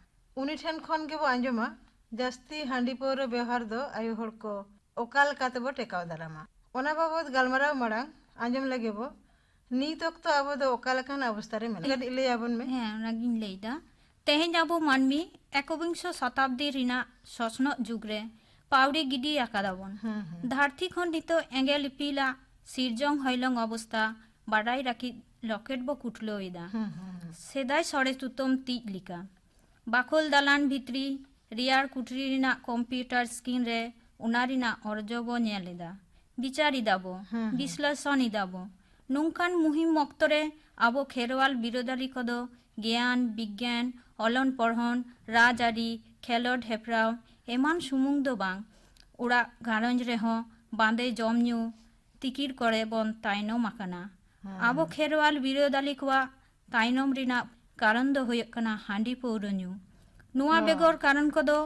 ᱩᱱᱤ ᱴᱷᱮᱱ ᱠᱷᱚᱱ ᱜᱮᱵᱚ ᱟᱸᱡᱚᱢᱟ ᱡᱟᱹᱥᱛᱤ ᱦᱟᱺᱰᱤ ᱯᱟᱹᱣᱨᱟᱹ ᱵᱮᱣᱦᱟᱨ ᱫᱚ ᱟᱭᱳ ᱦᱚᱲ ᱠᱚ ᱚᱠᱟ ᱞᱮᱠᱟ ᱛᱮᱵᱚ ᱴᱮᱠᱟᱣ ᱫᱟᱨᱟᱢᱟ᱾ ᱚᱱᱟ ᱵᱟᱵᱚᱛ ᱜᱟᱞᱢᱟᱨᱟᱣ ᱢᱟᱲᱟᱝ ᱟᱸᱡᱚᱢ ᱞᱮᱜᱮ ᱵᱚ, ᱱᱤᱛ ᱚᱠᱛᱚ ᱟᱵᱚ ᱫᱚ ᱚᱠᱟ ᱞᱮᱠᱟᱱ ᱚᱵᱚᱥᱛᱟ ᱨᱮ ᱢᱮᱱᱟᱜ? ᱠᱟᱹᱴᱤᱡ ᱞᱟᱹᱭ ᱟᱵᱚᱱ ᱢᱮ᱾ ᱦᱮᱸ, ᱚᱱᱟᱜᱤᱧ ᱞᱟᱹᱭᱫᱟ᱾ ᱛᱮᱦᱮᱧ ᱟᱵᱚ ᱢᱟᱹᱱᱢᱤ ᱮᱠᱵᱤᱝᱥᱚ ᱥᱚᱛᱟᱵᱫᱤ ᱨᱮᱱᱟᱜ ᱥᱚᱥᱱᱚᱜ ᱡᱩᱜᱽ ᱨᱮ ᱯᱟᱹᱣᱲᱤ ᱜᱤᱰᱤ ᱟᱠᱟᱫᱟ ᱵᱚᱱ᱾ ᱦᱩᱸ, ᱦᱩᱸ᱾ ᱫᱷᱟᱹᱨᱛᱤ ᱠᱷᱚᱱ ᱱᱤᱛᱚᱜ ᱮᱸᱜᱮᱞ ᱤᱯᱤᱞᱟᱜ ᱥᱤᱨᱡᱚᱝ ᱦᱚᱭᱞᱚᱝ ᱚᱵᱚᱥᱛᱟ ᱵᱟᱰᱟᱭ ᱞᱟᱹᱜᱤᱫ ᱨᱚᱠᱮᱴ ᱵᱚ ᱠᱩᱴᱞᱟᱹᱣ ᱮᱫᱟ᱾ ᱦᱩᱸ, ᱦᱩᱸ, ᱦᱩᱸ᱾ ᱥᱮᱫᱟᱭ ᱥᱚᱨᱮ ᱥᱩᱛᱟᱹᱢ ᱛᱤᱡ ᱞᱮᱠᱟ᱾ ᱵᱟᱠᱷᱳᱞ ᱫᱟᱞᱟᱱ ᱵᱷᱤᱛᱨᱤ, ᱨᱮᱭᱟᱲ ᱠᱩᱴᱨᱤ ᱨᱮᱱᱟᱜ ᱠᱚᱢᱯᱤᱭᱩᱴᱟᱨ ᱥᱠᱨᱤᱱ ᱨᱮ ᱚᱱᱟ ᱨᱮᱱᱟᱜ ᱚᱨᱡᱚ ᱵᱚ ᱧᱮᱞ ᱮᱫᱟ, ᱵᱤᱪᱟᱨ ᱮᱫᱟ ᱵᱚ, ᱦᱩᱸ, ᱦᱩᱸ᱾ ᱵᱤᱥᱞᱮᱥᱚᱱ ᱮᱫᱟ ᱵᱚ᱾ ᱱᱚᱝᱠᱟᱱ ᱢᱩᱦᱤᱢ ᱚᱠᱛᱚ ᱨᱮ ᱟᱵᱚ ᱠᱷᱮᱨᱣᱟᱞ ᱵᱤᱨᱟᱹᱫᱟᱹᱞᱤ ᱠᱚᱫᱚ ᱜᱮᱭᱟᱱ, ᱵᱤᱜᱽᱜᱟᱱ, ᱚᱞᱚᱱ ᱯᱚᱲᱦᱚᱱ, ᱨᱟᱡᱽᱟᱹᱨᱤ, ᱠᱷᱮᱞᱳᱰ ᱦᱮᱯᱨᱟᱣ ᱮᱢᱟᱱ ᱥᱩᱢᱩᱝ ᱫᱚ ᱵᱟᱝ, ᱚᱲᱟᱜ ᱜᱷᱟᱨᱚᱸᱡᱽ ᱨᱮᱦᱚᱸ ᱵᱟᱸᱫᱮ ᱡᱚᱢ ᱧᱩ ᱛᱤᱠᱤᱲ ᱠᱚᱨᱮ ᱵᱚᱱ ᱛᱟᱭᱱᱚᱢ ᱟᱠᱟᱱᱟ᱾ ᱦᱮᱸ᱾ ᱟᱵᱚ ᱠᱷᱮᱨᱣᱟᱞ ᱵᱤᱨᱟᱹᱫᱟᱹᱞᱤ ᱠᱚᱣᱟᱜ ᱛᱟᱭᱱᱚᱢ ᱨᱮᱱᱟᱜ ᱠᱟᱨᱚᱱ ᱫᱚ ᱦᱩᱭᱩᱜ ᱠᱟᱱᱟ ᱦᱟᱺᱰᱤ ᱯᱟᱹᱣᱨᱟᱹ ᱧᱩ᱾ ᱱᱚᱣᱟ ᱦᱮᱸ᱾ ᱵᱮᱜᱚᱨ ᱠᱟᱨᱚᱱ ᱠᱚᱫᱚ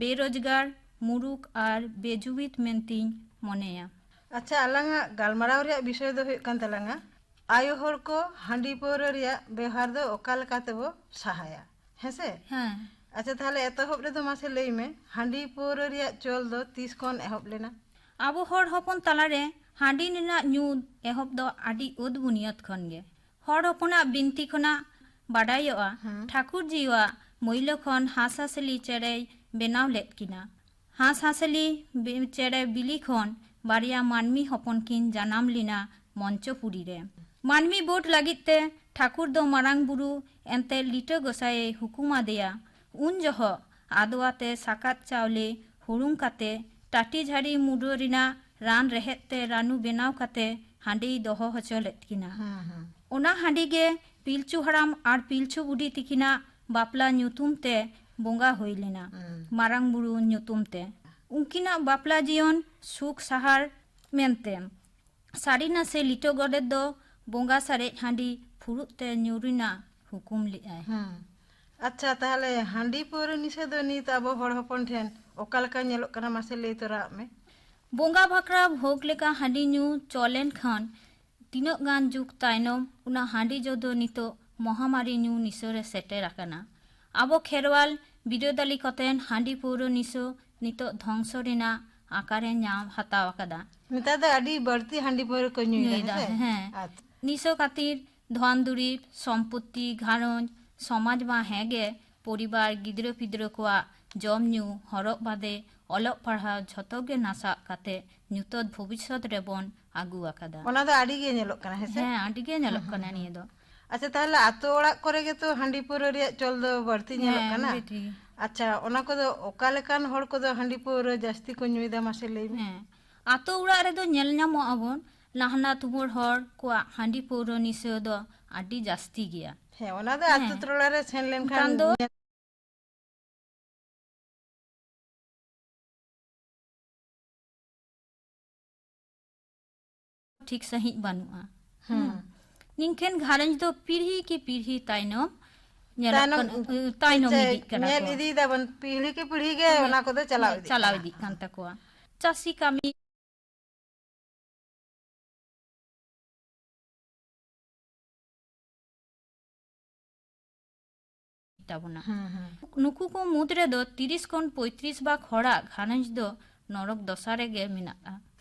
ᱵᱮᱨᱳᱡᱽᱜᱟᱨ, ᱢᱩᱨᱩᱠ ᱟᱨ ᱵᱮᱡᱩᱣᱤᱛ ᱢᱮᱱᱛᱤᱧ ᱢᱚᱱᱮᱭᱟ᱾ ᱟᱪᱪᱷᱟ, ᱟᱞᱟᱝᱟᱜ ᱜᱟᱞᱢᱟᱨᱟᱣ ᱨᱮᱭᱟᱜ ᱵᱤᱥᱚᱭ ᱫᱚ ᱦᱩᱭᱩᱜ ᱠᱟᱱ ᱛᱟᱞᱟᱝᱟ ᱟᱭᱳ ᱦᱚᱲ ᱠᱚ ᱦᱟᱺᱰᱤ ᱯᱟᱹᱣᱨᱟᱹ ᱨᱮᱭᱟᱜ ᱵᱮᱣᱦᱟᱨ ᱫᱚ ᱚᱠᱟ ᱞᱮᱠᱟ ᱛᱮᱵᱚ ᱥᱟᱦᱟᱭᱟ, ᱦᱮᱸᱥᱮ? ᱦᱮᱸ᱾ ᱟᱪᱪᱷᱟ, ᱛᱟᱦᱞᱮ ᱮᱛᱚᱦᱚᱵ ᱨᱮᱫᱚ ᱢᱟᱥᱮ ᱞᱟᱹᱭ ᱢᱮ, ᱦᱟᱺᱰᱤ ᱯᱟᱹᱣᱨᱟᱹ ᱨᱮᱭᱟᱜ ᱪᱚᱞ ᱫᱚ ᱛᱤᱥ ᱠᱷᱚᱱ ᱮᱦᱚᱵ ᱞᱮᱱᱟ? ᱟᱵᱚ ᱦᱚᱲ ᱦᱚᱯᱚᱱ ᱛᱟᱞᱟᱨᱮ ᱦᱟᱺᱰᱤ ᱨᱮᱱᱟᱜ ᱧᱩ ᱮᱦᱚᱵ ᱫᱚ ᱟᱹᱰᱤ ᱟᱹᱫ ᱵᱩᱱᱤᱭᱟᱹᱫ ᱠᱷᱚᱱ ᱜᱮ᱾ ᱦᱚᱲ ᱦᱚᱯᱚᱱᱟᱜ ᱵᱤᱱᱛᱤ ᱠᱷᱚᱱᱟᱜ ᱵᱟᱰᱟᱭᱚᱜᱼᱟ, ᱦᱮᱸ᱾ ᱴᱷᱟᱹᱠᱩᱨ ᱡᱤᱣᱟᱜ ᱢᱟᱹᱭᱞᱟᱹ ᱠᱷᱚᱱ ᱦᱟᱸᱥ ᱦᱟᱸᱥᱞᱤ ᱪᱮᱬᱮᱭ ᱵᱮᱱᱟᱣ ᱞᱮᱫ ᱠᱤᱱᱟ᱾ ᱦᱟᱸᱥ ᱦᱟᱸᱥᱞᱤ ᱵᱤ-, ᱪᱮᱬᱮ ᱵᱤᱞᱤ ᱠᱷᱚᱱ ᱵᱟᱨᱭᱟ ᱢᱟᱹᱱᱢᱤ ᱦᱚᱯᱚᱱ ᱠᱤᱱ ᱡᱟᱱᱟᱢ ᱞᱮᱱᱟ ᱢᱚᱧᱪᱚᱯᱩᱨᱤ ᱨᱮ᱾ ᱢᱟᱹᱱᱢᱤ ᱵᱳᱴ ᱞᱟᱹᱜᱤᱫ ᱛᱮ ᱴᱷᱟᱹᱠᱩᱨ ᱫᱚ ᱢᱟᱨᱟᱝ ᱵᱩᱨᱩ ᱮᱱᱛᱮ ᱞᱤᱴᱟᱹ ᱜᱚᱸᱥᱟᱭᱮ ᱦᱩᱠᱩᱢ ᱟᱫᱮᱭᱟ᱾ ᱩᱱ ᱡᱚᱦᱚᱜ ᱟᱫᱣᱟ ᱛᱮ ᱥᱟᱠᱟᱛ ᱪᱟᱣᱞᱮ ᱦᱩᱲᱩᱝ ᱠᱟᱛᱮ ᱴᱟᱹᱴᱤ ᱡᱷᱟᱹᱲᱤ ᱢᱩᱰᱟᱹ ᱨᱮᱱᱟᱜ ᱨᱟᱱ ᱨᱮᱦᱮᱫ ᱛᱮ ᱨᱟᱹᱱᱩ ᱵᱮᱱᱟᱣ ᱠᱟᱛᱮ ᱦᱟᱺᱰᱤᱭ ᱫᱚᱦᱚ ᱦᱚᱪᱚ ᱞᱮᱫ ᱠᱤᱱᱟ᱾ ᱦᱮᱸ, ᱦᱮᱸ᱾ ᱚᱱᱟ ᱦᱟᱺᱰᱤ ᱜᱮ ᱯᱤᱞᱪᱩ ᱦᱟᱲᱟᱢ ᱟᱨ ᱯᱤᱞᱪᱩ ᱵᱩᱰᱷᱤ ᱛᱤᱠᱤᱱᱟᱜ ᱵᱟᱯᱞᱟ ᱧᱩᱛᱩᱢ ᱛᱮ ᱵᱚᱸᱜᱟ ᱦᱩᱭ ᱞᱮᱱᱟ, ᱦᱮᱸ᱾ ᱢᱟᱨᱟᱝ ᱵᱩᱨᱩ ᱧᱩᱛᱩᱢ ᱛᱮ᱾ ᱩᱱᱠᱤᱱᱟᱜ ᱵᱟᱯᱞᱟ ᱡᱤᱭᱚᱱ ᱥᱩᱠ ᱥᱟᱦᱟᱨ ᱢᱮᱱᱛᱮ ᱥᱟᱹᱨᱤ ᱱᱟᱥᱮ ᱞᱤᱴᱟᱹ ᱜᱚᱰᱮᱛ ᱫᱚ ᱵᱚᱸᱜᱟ ᱥᱟᱨᱮᱡ ᱦᱟᱺᱰᱤ ᱯᱷᱩᱲᱩᱜ ᱛᱮ ᱧᱩ ᱨᱮᱱᱟᱜ ᱦᱩᱠᱩᱢ ᱞᱮᱫᱼᱟᱭ᱾ ᱦᱮᱸ᱾ ᱟᱪᱪᱷᱟ, ᱛᱟᱦᱚᱞᱮ ᱦᱟᱺᱰᱤ ᱯᱟᱹᱣᱨᱟᱹ ᱱᱤᱥᱟᱹ ᱫᱚ ᱱᱤᱛ ᱟᱵᱚ ᱦᱚᱲ ᱦᱚᱯᱚᱱ ᱴᱷᱮᱱ ᱚᱠᱟ ᱞᱮᱠᱟ ᱧᱮᱞᱚᱜ ᱠᱟᱱᱟ, ᱢᱟᱥᱮ ᱞᱟᱹᱭ ᱛᱚᱨᱟᱣᱟᱜ ᱢᱮ᱾ ᱵᱚᱸᱜᱟ ᱵᱷᱟᱠᱨᱟ ᱵᱷᱳᱜᱽ ᱞᱮᱠᱟ ᱦᱟᱺᱰᱤ ᱧᱩ ᱪᱚ ᱞᱮᱱᱠᱷᱟᱱ ᱛᱤᱱᱟᱹᱜ ᱜᱟᱱ ᱡᱩᱜᱽ ᱛᱟᱭᱱᱚᱢ ᱚᱱᱟ ᱦᱟᱺᱰᱤ ᱡᱚ ᱫᱚ ᱱᱤᱛᱚᱜ ᱢᱚᱦᱟᱢᱟᱨᱤ ᱧᱩ ᱱᱤᱥᱟᱹ ᱨᱮ ᱥᱮᱴᱮᱨ ᱟᱠᱟᱱᱟ᱾ ᱟᱵᱚ ᱠᱷᱮᱨᱣᱟᱞ ᱵᱤᱨᱟᱹᱫᱟᱹᱞᱤ ᱠᱚᱛᱮᱱ ᱦᱟᱺᱰᱤ ᱯᱟᱹᱣᱨᱟᱹ ᱱᱤᱥᱟᱹ ᱱᱤᱛᱚᱜ ᱫᱷᱚᱝᱥᱚ ᱨᱮᱱᱟᱜ ᱟᱠᱟᱨᱮ ᱧᱟᱢ ᱦᱟᱛᱟᱣ ᱟᱠᱟᱫᱟ᱾ ᱱᱮᱛᱟᱨ ᱫᱚ ᱟᱹᱰᱤ ᱵᱟᱹᱲᱛᱤ ᱦᱟᱺᱰᱤ ᱯᱟᱹᱣᱨᱟᱹ ᱠᱚ ᱧᱩᱭᱮᱫᱟ, ᱧᱩᱭᱮᱫᱟ, ᱦᱮᱸ ᱥᱮ? ᱦᱮᱸ᱾ ᱟᱪᱪᱷᱟ᱾ ᱱᱤᱥᱟᱹ ᱠᱷᱟᱹᱛᱤᱨ ᱫᱷᱚᱱ ᱫᱩᱨᱤᱵᱽ, ᱥᱚᱢᱯᱚᱛᱛᱤ, ᱜᱷᱟᱨᱚᱸᱡᱽ, ᱥᱚᱢᱟᱡᱽ ᱢᱟ ᱦᱮᱸ ᱜᱮ, ᱯᱚᱨᱤᱵᱟᱨ, ᱜᱤᱫᱽᱨᱟᱹ ᱯᱤᱫᱽᱨᱟᱹ ᱠᱚᱣᱟᱜ ᱡᱚᱢ ᱧᱩ, ᱦᱚᱨᱚᱜ ᱵᱟᱸᱫᱮ, ᱚᱞᱚᱜ ᱯᱟᱲᱦᱟᱣ ᱡᱷᱚᱛᱚ ᱜᱮ ᱱᱟᱥᱟᱜ ᱠᱟᱛᱮ ᱧᱩᱛᱟᱹᱛ ᱵᱷᱚᱵᱤᱥᱥᱚᱛ ᱨᱮᱵᱚᱱ ᱟᱹᱜᱩ ᱟᱠᱟᱫᱟ᱾ ᱚᱱᱟ ᱫᱚ ᱟᱹᱰᱤ ᱜᱮ ᱧᱮᱞᱚᱜ ᱠᱟᱱᱟ, ᱦᱮᱸ ᱥᱮ? ᱦᱮᱸ, ᱟᱹᱰᱤ ᱜᱮ ᱧᱮᱞᱚᱜ ᱦᱩᱸ, ᱦᱩᱸ, ᱠᱟᱱᱟ ᱦᱩᱸ᱾ ᱱᱤᱭᱟᱹ ᱫᱚ᱾ ᱟᱪᱪᱷᱟ, ᱛᱟᱦᱚᱞᱮ ᱟᱛᱳ ᱚᱲᱟᱜ ᱠᱚᱨᱮ ᱜᱮ ᱛᱚ ᱦᱟᱺᱰᱤ ᱯᱟᱹᱣᱨᱟᱹ ᱨᱮᱭᱟᱜ ᱪᱚᱞ ᱫᱚ ᱵᱟᱹᱲᱛᱤ ᱧᱮᱞᱚᱜ ᱦᱮᱸ, ᱠᱟᱱᱟ᱾ ᱵᱮᱴᱷᱤ᱾ ᱟᱪᱪᱷᱟ, ᱚᱱᱟ ᱠᱚᱫᱚ ᱚᱠᱟ ᱞᱮᱠᱟᱱ ᱦᱚᱲ ᱠᱚᱫᱚ ᱦᱟᱺᱰᱤ ᱯᱟᱹᱣᱨᱟᱹ ᱡᱟᱹᱥᱛᱤ ᱠᱚ ᱧᱩᱭᱮᱫᱟ, ᱢᱟᱥᱮ ᱞᱟᱹᱭ ᱢᱮ? ᱦᱮᱸ, ᱟᱛᱳ ᱚᱲᱟᱜ ᱨᱮᱫᱚ ᱧᱮᱞ ᱧᱟᱢᱚᱜ ᱟᱵᱚᱱ, ᱱᱟᱦᱱᱟ ᱛᱩᱢᱟᱹᱲ ᱦᱚᱲ ᱠᱚᱣᱟᱜ ᱦᱟᱺᱰᱤ ᱯᱟᱹᱣᱨᱟᱹ ᱱᱤᱥᱟᱹ ᱫᱚ ᱟᱹᱰᱤ ᱡᱟᱹᱥᱛᱤ ᱜᱮᱭᱟ᱾ ᱦᱮᱸ, ᱚᱱᱟ ᱫᱚ ᱟᱛᱳ ᱦᱮᱸ᱾ ᱴᱚᱞᱟ ᱨᱮ ᱥᱮᱱ ᱞᱮᱱᱠᱷᱟᱱ ᱠᱷᱟᱱ ᱫᱚ ᱧᱮᱞ ᱴᱷᱤᱠ ᱥᱟᱺᱦᱤᱡ ᱵᱟᱹᱱᱩᱜᱼᱟ᱾ ᱦᱮᱸ᱾ ᱦᱩᱸ᱾ ᱱᱤᱝᱠᱟᱹᱱ ᱜᱷᱟᱨᱚᱸᱡᱽ ᱫᱚ ᱯᱤᱲᱦᱤ ᱠᱤ ᱯᱤᱲᱦᱤ ᱛᱟᱭᱱᱚᱢ ᱧᱮᱞᱚᱜ ᱛᱟᱭᱱᱚᱢ, ᱠᱟᱱᱟ, ᱛᱟᱭᱱᱚᱢ ᱪᱮ-, ᱤᱫᱤᱜ ᱠᱟᱱᱟ ᱧᱮᱞ ᱠᱚ᱾ ᱤᱫᱤᱭᱮᱫᱟ ᱵᱚᱱ, ᱯᱤᱲᱦᱤ ᱠᱤ ᱯᱤᱲᱦᱤ ᱜᱮ ᱦᱮᱸ, ᱚᱱᱟ ᱠᱚᱫᱚ ᱪᱟᱞᱟᱣ ᱦᱮᱸ, ᱤᱫᱤᱜ ᱪᱟᱞᱟᱣ ᱠᱟᱱᱟ᱾ ᱤᱫᱤᱜ ᱠᱟᱱ ᱛᱟᱠᱚᱣᱟ᱾ ᱪᱟᱹᱥᱤ ᱠᱟᱹᱢᱤ ᱛᱟᱵᱚᱱᱟ᱾ ᱦᱮᱸ, ᱦᱮᱸ᱾ ᱱᱩᱠᱩ ᱠᱚ ᱢᱩᱫᱽ ᱨᱮᱫᱚ ᱛᱤᱨᱤᱥ ᱠᱷᱚᱱ ᱯᱚᱸᱭᱛᱨᱤᱥ ᱵᱷᱟᱜᱽ ᱦᱚᱲᱟᱜ ᱜᱷᱟᱨᱚᱸᱡᱽ ᱫᱚ ᱱᱚᱨᱚᱠ ᱫᱚᱥᱟ ᱨᱮᱜᱮ ᱢᱮᱱᱟᱜᱼᱟ᱾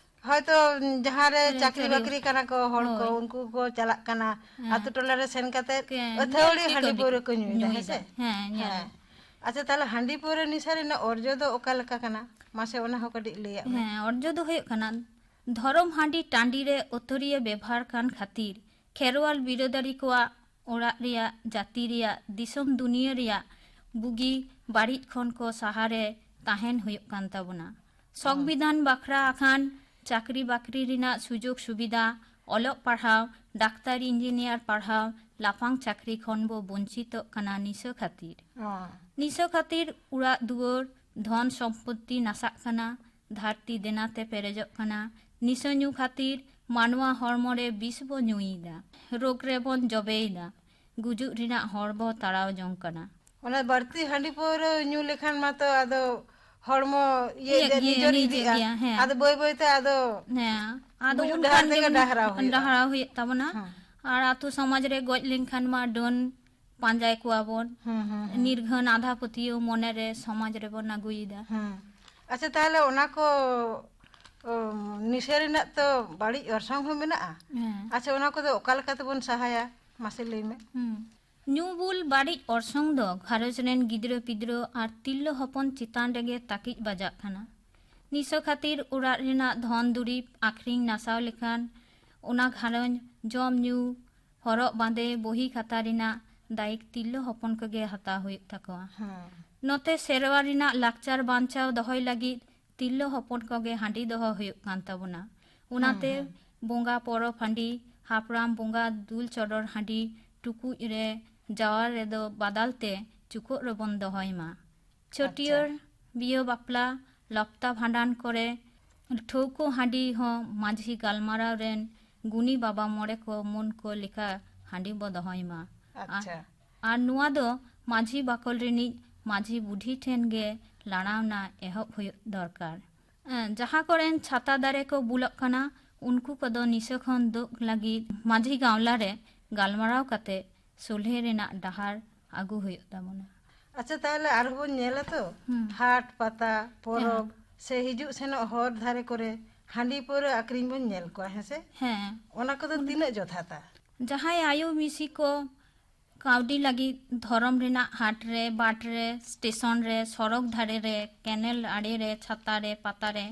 ᱦᱚᱭᱛᱚ ᱡᱟᱦᱟᱸ ᱨᱮ ᱦᱮᱸ, ᱪᱟᱹᱠᱨᱤ ᱪᱟᱹᱠᱨᱤ᱾ ᱵᱟᱹᱠᱨᱤ ᱠᱟᱱᱟ ᱠᱚ ᱦᱚᱲ ᱠᱚ, ᱦᱳᱭ᱾ ᱩᱱᱠᱩ ᱠᱚ ᱪᱟᱞᱟᱜ ᱠᱟᱱᱟ᱾ ᱦᱮᱸ᱾ ᱟᱛᱳ ᱴᱚᱞᱟ ᱨᱮ ᱥᱮᱱ ᱠᱟᱛᱮ ᱠᱮ-, ᱟᱹᱛᱷᱟᱹᱣᱲᱤ ᱧᱮᱞ ᱦᱟᱺᱰᱤ ᱴᱷᱤᱠᱟᱹᱣ ᱯᱟᱹᱣᱨᱟᱹ ᱠᱚ ᱧᱩᱭᱮᱫᱟ, ᱦᱮᱸ ᱧᱩᱭᱮᱫᱟ᱾ ᱥᱮ? ᱦᱮᱸ, ᱧᱮᱞ᱾ ᱦᱮᱸ᱾ ᱟᱪᱪᱷᱟ, ᱛᱟᱦᱚᱞᱮ ᱦᱟᱺᱰᱤ ᱯᱟᱹᱣᱨᱟᱹ ᱱᱤᱥᱟᱹ ᱨᱮᱱᱟᱜ ᱚᱨᱡᱚ ᱫᱚ ᱚᱠᱟ ᱞᱮᱠᱟ ᱠᱟᱱᱟ? ᱢᱟᱥᱮ ᱚᱱᱟ ᱦᱚᱸ ᱠᱟᱹᱴᱤᱡ ᱞᱟᱹᱭᱟᱜ ᱢᱮ᱾ ᱦᱮᱸ, ᱚᱨᱡᱚ ᱫᱚ ᱦᱩᱭᱩᱜ ᱠᱟᱱᱟ, ᱫᱷᱚᱨᱚᱢ ᱦᱟᱺᱰᱤ ᱴᱟᱺᱰᱤ ᱨᱮ ᱟᱹᱛᱷᱟᱹᱲᱤᱭᱟᱹ ᱵᱮᱵᱷᱟᱨ ᱠᱟᱱ ᱠᱷᱟᱹᱛᱤᱨ ᱠᱷᱮᱨᱣᱟᱞ ᱵᱤᱨᱟᱹᱫᱟᱹᱞᱤ ᱠᱚᱣᱟᱜ ᱚᱲᱟᱜ ᱨᱮᱭᱟᱜ, ᱡᱟᱹᱛᱤ ᱨᱮᱭᱟᱜ, ᱫᱤᱥᱚᱢ ᱫᱩᱱᱤᱭᱟᱹ ᱨᱮᱭᱟᱜ ᱵᱩᱜᱤ ᱵᱟᱹᱲᱤᱡ ᱠᱷᱚᱱ ᱠᱚ ᱥᱟᱦᱟᱨᱮ ᱛᱟᱦᱮᱱ ᱦᱩᱭᱩᱜ ᱠᱟᱱ ᱛᱟᱵᱚᱱᱟ᱾ ᱦᱚᱸ᱾ ᱥᱚᱝᱵᱤᱫᱷᱟᱱ ᱵᱟᱠᱷᱨᱟ ᱟᱠᱷᱟᱱ ᱪᱟᱹᱠᱨᱤ ᱵᱟᱹᱠᱨᱤ ᱨᱮᱱᱟᱜ ᱥᱩᱡᱳᱜᱽ ᱥᱩᱵᱤᱫᱷᱟ, ᱚᱞᱚᱜ ᱯᱟᱲᱦᱟᱣ, ᱰᱟᱠᱛᱟᱨ ᱤᱧᱡᱤᱱᱤᱭᱟᱨ ᱯᱟᱲᱦᱟᱣ, ᱞᱟᱯᱷᱟᱝ ᱪᱟᱹᱠᱨᱤ ᱠᱷᱚᱱ ᱵᱚ ᱵᱚᱧᱪᱤᱛᱚᱜ ᱠᱟᱱᱟ ᱱᱤᱥᱟᱹ ᱠᱷᱟᱹᱛᱤᱨ᱾ ᱚ᱾ ᱱᱤᱥᱟᱹ ᱠᱷᱟᱹᱛᱤᱨ ᱚᱲᱟᱜ ᱫᱩᱣᱟᱹᱨ, ᱫᱷᱚᱱ ᱥᱚᱢᱯᱚᱛᱛᱤ ᱱᱟᱥᱟᱜ ᱠᱟᱱᱟ, ᱫᱷᱟᱹᱨᱛᱤ ᱫᱮᱱᱟᱛᱮ ᱯᱮᱨᱮᱡᱚᱜ ᱠᱟᱱᱟ᱾ ᱱᱤᱥᱟᱹ ᱧᱩ ᱠᱷᱟᱹᱛᱤᱨ ᱢᱟᱱᱣᱟ ᱦᱚᱲᱢᱚ ᱨᱮ ᱵᱤᱥ ᱵᱚ ᱧᱩᱭᱮᱫᱟ, ᱨᱳᱜᱽ ᱨᱮᱵᱚᱱ ᱡᱚᱵᱮᱭᱮᱫᱟ, ᱜᱩᱡᱩᱜ ᱨᱮᱱᱟᱜ ᱦᱚᱨ ᱵᱚ ᱛᱟᱲᱟᱣ ᱡᱚᱝ ᱠᱟᱱᱟ᱾ ᱚᱱᱟ ᱵᱟᱹᱲᱛᱤ ᱦᱟᱺᱰᱤ ᱯᱟᱹᱣᱨᱟᱹ ᱧᱩ ᱞᱮᱠᱷᱟᱱ ᱢᱟᱛᱚ ᱟᱫᱚ ᱦᱚᱲᱢᱚ ᱤᱭᱟᱹ ᱤᱭᱟᱹᱜ ᱤᱫᱤᱜ ᱜᱮᱭᱟ, ᱱᱤᱡᱚᱨ ᱤᱭᱟᱹᱜ ᱤᱫᱤᱜᱼᱟ᱾ ᱜᱮᱭᱟ, ᱦᱮᱸ᱾ ᱟᱫᱚ ᱵᱟᱹᱭ ᱵᱟᱹᱭ ᱛᱮ ᱟᱫᱚ ᱦᱮᱸ, ᱟᱫᱚ ᱜᱩᱡᱩᱜ ᱚᱱᱠᱟᱱ ᱰᱟᱦᱟᱨ ᱛᱮᱜᱮ ᱫᱤᱱ ᱰᱟᱦᱨᱟᱣ ᱦᱩᱭᱩᱜᱼᱟ᱾ ᱰᱟᱦᱨᱟᱣ ᱦᱩᱭᱩᱜ ᱛᱟᱵᱚᱱᱟ᱾ ᱦᱮᱸ᱾ ᱟᱨ ᱟᱛᱳ ᱥᱚᱢᱟᱡᱽ ᱨᱮ ᱜᱚᱡ ᱞᱮᱱᱠᱷᱟᱱ ᱢᱟ ᱰᱟᱹᱱ ᱯᱟᱸᱡᱟᱭ ᱠᱚᱣᱟ ᱵᱚᱱ᱾ ᱦᱩᱸ, ᱦᱩᱸ, ᱦᱩᱸ᱾ ᱱᱤᱨᱜᱷᱟᱹᱱ ᱟᱸᱫᱷᱟ ᱯᱟᱹᱛᱭᱟᱹᱣ ᱢᱚᱱᱮ ᱨᱮ ᱥᱚᱢᱟᱡᱽ ᱨᱮᱵᱚᱱ ᱟᱹᱜᱩᱭᱮᱫᱟ᱾ ᱦᱩᱸ᱾ ᱟᱪᱪᱷᱟ, ᱛᱟᱦᱚᱞᱮ ᱚᱱᱟ ᱠᱚ, ᱩᱢ, ᱱᱤᱥᱟᱹ ᱨᱮᱱᱟᱜ ᱛᱚ ᱵᱟᱹᱲᱤᱡ ᱚᱨᱥᱚᱝ ᱦᱚᱸ ᱢᱮᱱᱟᱜᱼᱟ᱾ ᱦᱮᱸ᱾ ᱟᱪᱪᱷᱟ, ᱚᱱᱟ ᱠᱚᱫᱚ ᱚᱠᱟ ᱞᱮᱠᱟ ᱛᱮᱵᱚᱱ ᱥᱟᱦᱟᱭᱟ? ᱢᱟᱥᱮ ᱞᱟᱹᱭ ᱢᱮ᱾ ᱦᱩᱸ᱾ ᱧᱩ ᱵᱩᱞ ᱵᱟᱹᱲᱤᱡ ᱚᱨᱥᱚᱝ ᱫᱚ ᱜᱷᱟᱨᱚᱸᱡᱽ ᱨᱮᱱ ᱜᱤᱫᱽᱨᱟᱹ ᱯᱤᱫᱽᱨᱟᱹ ᱟᱨ ᱛᱤᱨᱞᱟᱹ ᱦᱚᱯᱚᱱ ᱪᱮᱛᱟᱱ ᱨᱮᱜᱮ ᱛᱟᱹᱠᱤᱡ ᱵᱟᱡᱟᱜ ᱠᱟᱱᱟ᱾ ᱱᱤᱥᱟᱹ ᱠᱷᱟᱹᱛᱤᱨ ᱚᱲᱟᱜ ᱨᱮᱱᱟᱜ ᱫᱷᱚᱱ ᱫᱩᱨᱤᱵᱽ ᱟᱠᱷᱨᱤᱧ ᱱᱟᱥᱟᱣ ᱞᱮᱠᱷᱟᱱ ᱚᱱᱟ ᱜᱷᱟᱨᱚᱸᱡᱽ ᱡᱚᱢ ᱧᱩ, ᱦᱚᱨᱚᱜ ᱵᱟᱸᱫᱮ, ᱵᱚᱦᱤ ᱠᱷᱟᱛᱟ ᱨᱮᱱᱟᱜ ᱫᱟᱭᱤᱠ ᱛᱤᱨᱞᱟᱹ ᱦᱚᱯᱚᱱ ᱠᱚᱜᱮ ᱦᱟᱛᱟᱣ ᱦᱩᱭᱩᱜ ᱛᱟᱠᱚᱣᱟ᱾ ᱦᱮᱸ᱾ ᱱᱚᱛᱮ ᱥᱮᱨᱣᱟ ᱨᱮᱱᱟᱜ ᱞᱟᱠᱪᱟᱨ ᱵᱟᱧᱪᱟᱣ ᱫᱚᱦᱚᱭ ᱞᱟᱹᱜᱤᱫ ᱛᱤᱨᱞᱟᱹ ᱦᱚᱯᱚᱱ ᱠᱚᱜᱮ ᱦᱟᱺᱰᱤ ᱫᱚᱦᱚ ᱦᱩᱭᱩᱜ ᱠᱟᱱ ᱛᱟᱵᱚᱱᱟ᱾ ᱚᱱᱟᱛᱮ ᱦᱩᱸ, ᱦᱩᱸ᱾ ᱵᱚᱸᱜᱟ ᱯᱚᱨᱚᱵᱽ ᱦᱟᱺᱰᱤ, ᱦᱟᱯᱲᱟᱢ ᱵᱚᱸᱜᱟ ᱫᱩᱞ ᱪᱚᱰᱚᱨ ᱦᱟᱺᱰᱤ ᱴᱩᱠᱩᱡ ᱨᱮ, ᱡᱟᱣᱟᱨ ᱨᱮᱫᱚ ᱵᱟᱫᱟᱞ ᱛᱮ ᱪᱩᱠᱟᱹᱜ ᱨᱮᱵᱚᱱ ᱫᱚᱦᱚᱭ ᱢᱟ᱾ ᱪᱷᱟᱹᱴᱭᱟᱹᱨ, ᱟᱪᱪᱷᱟ᱾ ᱵᱤᱭᱟᱹ ᱵᱟᱯᱞᱟ, ᱞᱚᱯᱛᱟ ᱵᱷᱟᱸᱰᱟᱱ ᱠᱚᱨᱮ ᱴᱷᱟᱹᱣᱠᱟᱹ ᱦᱟᱺᱰᱤ ᱦᱚᱸ ᱢᱟᱹᱡᱷᱤ ᱜᱟᱞᱢᱟᱨᱟᱣ ᱨᱮᱱ ᱜᱩᱱᱤ ᱵᱟᱵᱟ ᱢᱚᱬᱮ ᱠᱚ ᱢᱟᱹᱱ ᱠᱚ ᱞᱮᱠᱟ ᱦᱟᱺᱰᱤ ᱵᱚ ᱫᱚᱦᱚᱭ ᱢᱟ᱾ ᱟᱨ, ᱟᱪᱪᱷᱟ᱾ ᱟᱨ ᱱᱚᱣᱟ ᱫᱚ ᱢᱟᱹᱡᱷᱤ ᱵᱟᱠᱚᱞ ᱨᱤᱱᱤᱡ ᱢᱟᱹᱡᱷᱤ ᱵᱩᱰᱷᱤ ᱴᱷᱮᱱ ᱜᱮ ᱞᱟᱲᱟᱣᱱᱟ ᱮᱦᱚᱵ ᱦᱩᱭᱩᱜ ᱫᱚᱨᱠᱟᱨ᱾ ᱮᱸ, ᱡᱟᱦᱟᱸ ᱠᱚᱨᱮᱱ ᱪᱷᱟᱛᱟ ᱫᱟᱨᱮ ᱠᱚ ᱵᱩᱞᱚᱜ ᱠᱟᱱᱟ, ᱩᱱᱠᱩ ᱠᱚᱫᱚ ᱱᱤᱥᱟᱹ ᱠᱷᱚᱱ ᱫᱩᱜ ᱞᱟᱹᱜᱤᱫ ᱢᱟᱹᱡᱷᱤ ᱜᱟᱶᱞᱟ ᱨᱮ ᱜᱟᱞᱢᱟᱨᱟᱣ ᱠᱟᱛᱮ ᱥᱚᱞᱦᱮ ᱨᱮᱱᱟᱜ ᱰᱟᱦᱟᱨ ᱟᱹᱜᱩ ᱦᱩᱭᱩᱜ ᱛᱟᱵᱚᱱᱟ᱾ ᱟᱪᱪᱷᱟ, ᱛᱟᱦᱚᱞᱮ ᱟᱨᱦᱚᱸ ᱵᱚᱱ ᱧᱮᱞᱟ ᱛᱚ, ᱦᱩᱸ᱾ ᱦᱟᱴ, ᱯᱟᱛᱟ, ᱯᱚᱨᱚᱵᱽ, ᱦᱮᱸ᱾ ᱥᱮ ᱦᱤᱡᱩᱜ ᱥᱮᱱᱚᱜ ᱦᱚᱨ ᱫᱷᱟᱨᱮ ᱠᱚᱨᱮ ᱦᱟᱺᱰᱤ ᱯᱟᱹᱣᱨᱟᱹ ᱟᱠᱷᱨᱤᱧ ᱵᱚᱱ ᱧᱮᱞ ᱠᱚᱣᱟ, ᱦᱮᱸ ᱥᱮ? ᱦᱮᱸ᱾ ᱚᱱᱟ ᱠᱚᱫᱚ ᱚᱱᱟ ᱛᱤᱱᱟᱹᱜ ᱡᱚᱛᱷᱟᱛᱟ? ᱡᱟᱦᱟᱸᱭ ᱟᱭᱳ ᱢᱤᱥᱤ ᱠᱚ ᱠᱟᱹᱣᱰᱤ ᱞᱟᱹᱜᱤᱫ ᱫᱷᱚᱨᱚᱢ ᱨᱮᱱᱟᱜ ᱦᱟᱴ ᱨᱮ, ᱵᱟᱴ ᱨᱮ, ᱥᱴᱮᱥᱚᱱ ᱨᱮ, ᱥᱚᱲᱚᱠ ᱫᱷᱟᱨᱮ ᱨᱮ, ᱠᱮᱱᱮᱞ ᱟᱲᱮ ᱨᱮ, ᱪᱷᱟᱛᱟ ᱨᱮ, ᱯᱟᱛᱟ ᱨᱮ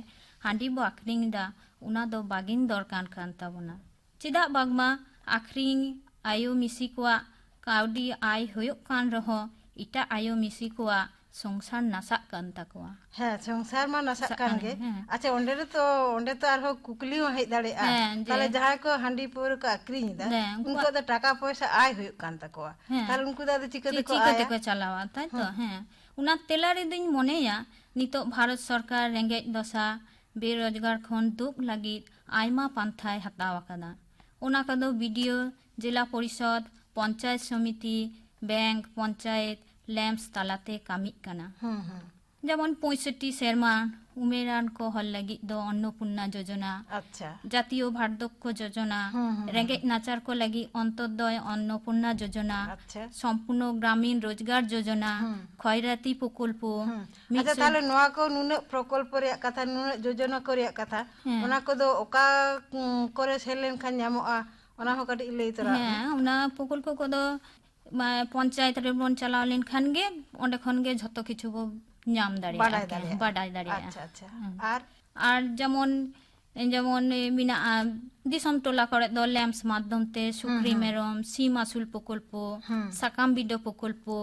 ᱦᱟᱺᱰᱤ ᱵᱚ ᱟᱠᱷᱨᱤᱧ ᱮᱫᱟ, ᱚᱱᱟ ᱫᱚ ᱵᱟᱹᱜᱤᱱ ᱫᱚᱨᱠᱟᱨ ᱠᱟᱱ ᱛᱟᱵᱚᱱᱟ᱾ ᱪᱮᱫᱟᱜ ᱵᱟᱝᱢᱟ ᱟᱠᱷᱨᱤᱧ ᱟᱭᱳ ᱢᱤᱥᱤ ᱠᱚᱣᱟᱜ ᱠᱟᱹᱣᱰᱤ ᱟᱭ ᱦᱩᱭᱩᱜ ᱠᱟᱱ ᱨᱮᱦᱚᱸ, ᱮᱴᱟᱜ ᱟᱭᱳ ᱢᱤᱥᱤ ᱠᱚᱣᱟᱜ ᱥᱚᱝᱥᱟᱨ ᱱᱟᱥᱟᱜ ᱠᱟᱱ ᱛᱟᱠᱚᱣᱟ᱾ ᱦᱮᱸ, ᱥᱚᱝᱥᱟᱨ ᱢᱟ ᱱᱟᱥᱟᱜ ᱱᱟᱥᱟᱜ ᱠᱟᱱ ᱠᱟᱱ, ᱜᱮ᱾ ᱦᱮᱸ᱾ ᱟᱪᱪᱷᱟ, ᱚᱸᱰᱮ ᱨᱮᱛᱚ, ᱚᱸᱰᱮ ᱛᱚ ᱟᱨᱦᱚᱸ ᱠᱩᱠᱞᱤ ᱦᱚᱸ ᱦᱮᱡ ᱫᱟᱲᱮᱭᱟᱜᱼᱟ᱾ ᱦᱮᱸ, ᱡᱮ ᱛᱟᱦᱞᱮ ᱡᱟᱦᱟᱸᱭ ᱠᱚ ᱦᱟᱺᱰᱤ ᱯᱟᱹᱣᱨᱟᱹ ᱠᱚ ᱟᱠᱷᱨᱤᱧ ᱮᱫᱟ, ᱦᱮᱸ, ᱩᱱᱠᱩᱣᱟᱜ ᱩᱱᱠᱩᱣᱟᱜ ᱫᱚ ᱴᱟᱠᱟ ᱯᱚᱭᱥᱟ ᱟᱭ ᱦᱩᱭᱩᱜ ᱠᱟᱱ ᱛᱟᱠᱚᱣᱟ᱾ ᱦᱮᱸ᱾ ᱛᱟᱦᱞᱮ ᱩᱱᱠᱩ ᱫᱚ ᱟᱫᱚ ᱪᱤᱠᱟᱹ ᱪᱮᱫ ᱛᱮᱠᱚ ᱪᱤᱠᱟᱹ ᱟᱭᱟ? ᱛᱮᱠᱚ ᱪᱟᱞᱟᱣᱟ, ᱛᱟᱭ ᱛᱚ? ᱦᱮᱸ᱾ ᱚᱱᱟ ᱛᱮᱞᱟ ᱨᱮᱫᱚᱧ ᱢᱚᱱᱮᱭᱟ, ᱱᱤᱛᱚᱜ ᱵᱷᱟᱨᱚᱛ ᱥᱚᱨᱠᱟᱨ ᱨᱮᱸᱜᱮᱡ ᱫᱚᱥᱟ, ᱵᱮᱨᱳᱡᱽᱜᱟᱨ ᱠᱷᱚᱱ ᱫᱩᱜ ᱞᱟᱹᱜᱤᱫ ᱟᱭᱢᱟ ᱯᱟᱱᱛᱷᱟᱭ ᱦᱟᱛᱟᱣ ᱟᱠᱟᱫᱟ᱾ ᱚᱱᱟ ᱠᱚᱫᱚ ᱵᱤ ᱰᱤ ᱳ, ᱡᱮᱞᱟ ᱯᱚᱨᱤᱥᱚᱫᱽ, ᱯᱚᱧᱪᱟᱭᱮᱛ ᱥᱚᱢᱤᱛᱤ, ᱵᱮᱝᱠ, ᱯᱚᱧᱪᱟᱭᱮᱛ, ᱞᱮᱢᱯᱥ ᱛᱟᱞᱟᱛᱮ ᱠᱟᱹᱢᱤᱜ ᱠᱟᱱᱟ᱾ ᱦᱩᱸ, ᱦᱩᱸ᱾ ᱡᱮᱢᱚᱱ ᱯᱚᱸᱭᱥᱚᱴᱴᱤ ᱥᱮᱨᱢᱟ ᱩᱢᱮᱨᱟᱱ ᱠᱚ ᱦᱚᱲ ᱞᱟᱹᱜᱤᱫ ᱫᱚ ᱚᱱᱱᱚᱯᱩᱨᱱᱟ ᱡᱳᱡᱚᱱᱟ, ᱟᱪᱪᱷᱟ᱾ ᱡᱟᱛᱤᱭᱚ ᱵᱟᱨᱫᱷᱚᱠᱭᱚ ᱡᱳᱡᱚᱱᱟ, ᱦᱩᱸ, ᱦᱩᱸ, ᱦᱩᱸ᱾ ᱨᱮᱸᱜᱮᱡ ᱱᱟᱪᱟᱨ ᱠᱚ ᱞᱟᱹᱜᱤᱫ ᱚᱱᱛᱚᱫᱚᱭ ᱚᱱᱱᱚᱯᱩᱨᱱᱟ ᱡᱳᱡᱚᱱᱟ, ᱟᱪᱪᱷᱟ᱾ ᱥᱚᱢᱯᱩᱨᱱᱚ ᱜᱨᱟᱢᱤᱱ ᱨᱳᱡᱽᱜᱟᱨ ᱡᱳᱡᱚᱱᱟ, ᱦᱩᱸ᱾ ᱠᱷᱚᱭᱨᱟᱛᱤ ᱯᱨᱚᱠᱚᱞᱯᱚ, ᱦᱩᱸ᱾ ᱢᱤᱫ ᱟᱪᱪᱷᱟ, ᱥᱚ- ᱛᱟᱦᱞᱮ ᱱᱚᱣᱟ ᱠᱚ ᱱᱩᱱᱟᱹᱜ ᱯᱨᱚᱠᱚᱞᱯᱚ ᱨᱮᱭᱟᱜ ᱠᱟᱛᱷᱟ, ᱱᱩᱱᱟᱹᱜ ᱡᱳᱡᱚᱱᱟ ᱠᱚ ᱨᱮᱭᱟᱜ ᱠᱟᱛᱷᱟ, ᱦᱮᱸ᱾ ᱚᱱᱟ ᱠᱚᱫᱚ ᱚᱠᱟ, ᱩᱸ, ᱠᱚᱨᱮ ᱥᱮᱱ ᱞᱮᱱᱠᱷᱟᱱ ᱧᱟᱢᱚᱜᱼᱟ, ᱚᱱᱟ ᱦᱚᱸ ᱠᱟᱹᱴᱤᱡ ᱞᱟᱹᱭ ᱛᱚᱨᱟ ᱢᱮ᱾ ᱦᱮᱸ, ᱚᱱᱟ ᱯᱨᱚᱠᱚᱞᱯᱚ ᱠᱚᱫᱚ, ᱢᱟ, ᱯᱚᱧᱪᱟᱭᱮᱛ ᱨᱮᱵᱚᱱ ᱪᱟᱞᱟᱣ ᱞᱮᱱᱠᱷᱟᱱ ᱜᱮ ᱚᱸᱰᱮ ᱠᱷᱚᱱ ᱜᱮ ᱡᱷᱚᱛᱚ ᱠᱤᱪᱷᱩ ᱵᱚ ᱧᱟᱢ ᱫᱟᱲᱮᱭᱟᱜᱼᱟ, ᱵᱟᱰᱟᱭ ᱟᱨᱠᱤ᱾ ᱫᱟᱲᱮᱭᱟᱜᱼᱟ᱾ ᱵᱟᱰᱟᱭ ᱫᱟᱲᱮᱭᱟᱜᱼᱟ᱾ ᱟᱪᱪᱷᱟ, ᱟᱪᱪᱷᱟ᱾ ᱦᱮᱸ᱾ ᱟᱨ? ᱟᱨ ᱡᱮᱢᱚᱱ, ᱡᱮᱢᱚᱱ ᱢᱮᱱᱟᱜᱼᱟ, ᱫᱤᱥᱚᱢ ᱴᱚᱞᱟ ᱠᱚᱨᱮ ᱫᱚ ᱞᱮᱢᱯᱥ ᱢᱟᱫᱽᱫᱷᱚᱢ ᱛᱮ ᱥᱩᱠᱨᱤ, ᱦᱩᱸ, ᱦᱩᱸ᱾ ᱢᱮᱨᱚᱢ, ᱥᱤᱢ ᱟᱹᱥᱩᱞ ᱯᱨᱚᱠᱚᱞᱯᱚ, ᱦᱩᱸ᱾ ᱥᱟᱠᱟᱢ ᱵᱤᱰᱟᱹ ᱯᱨᱚᱠᱚᱞᱯᱚ,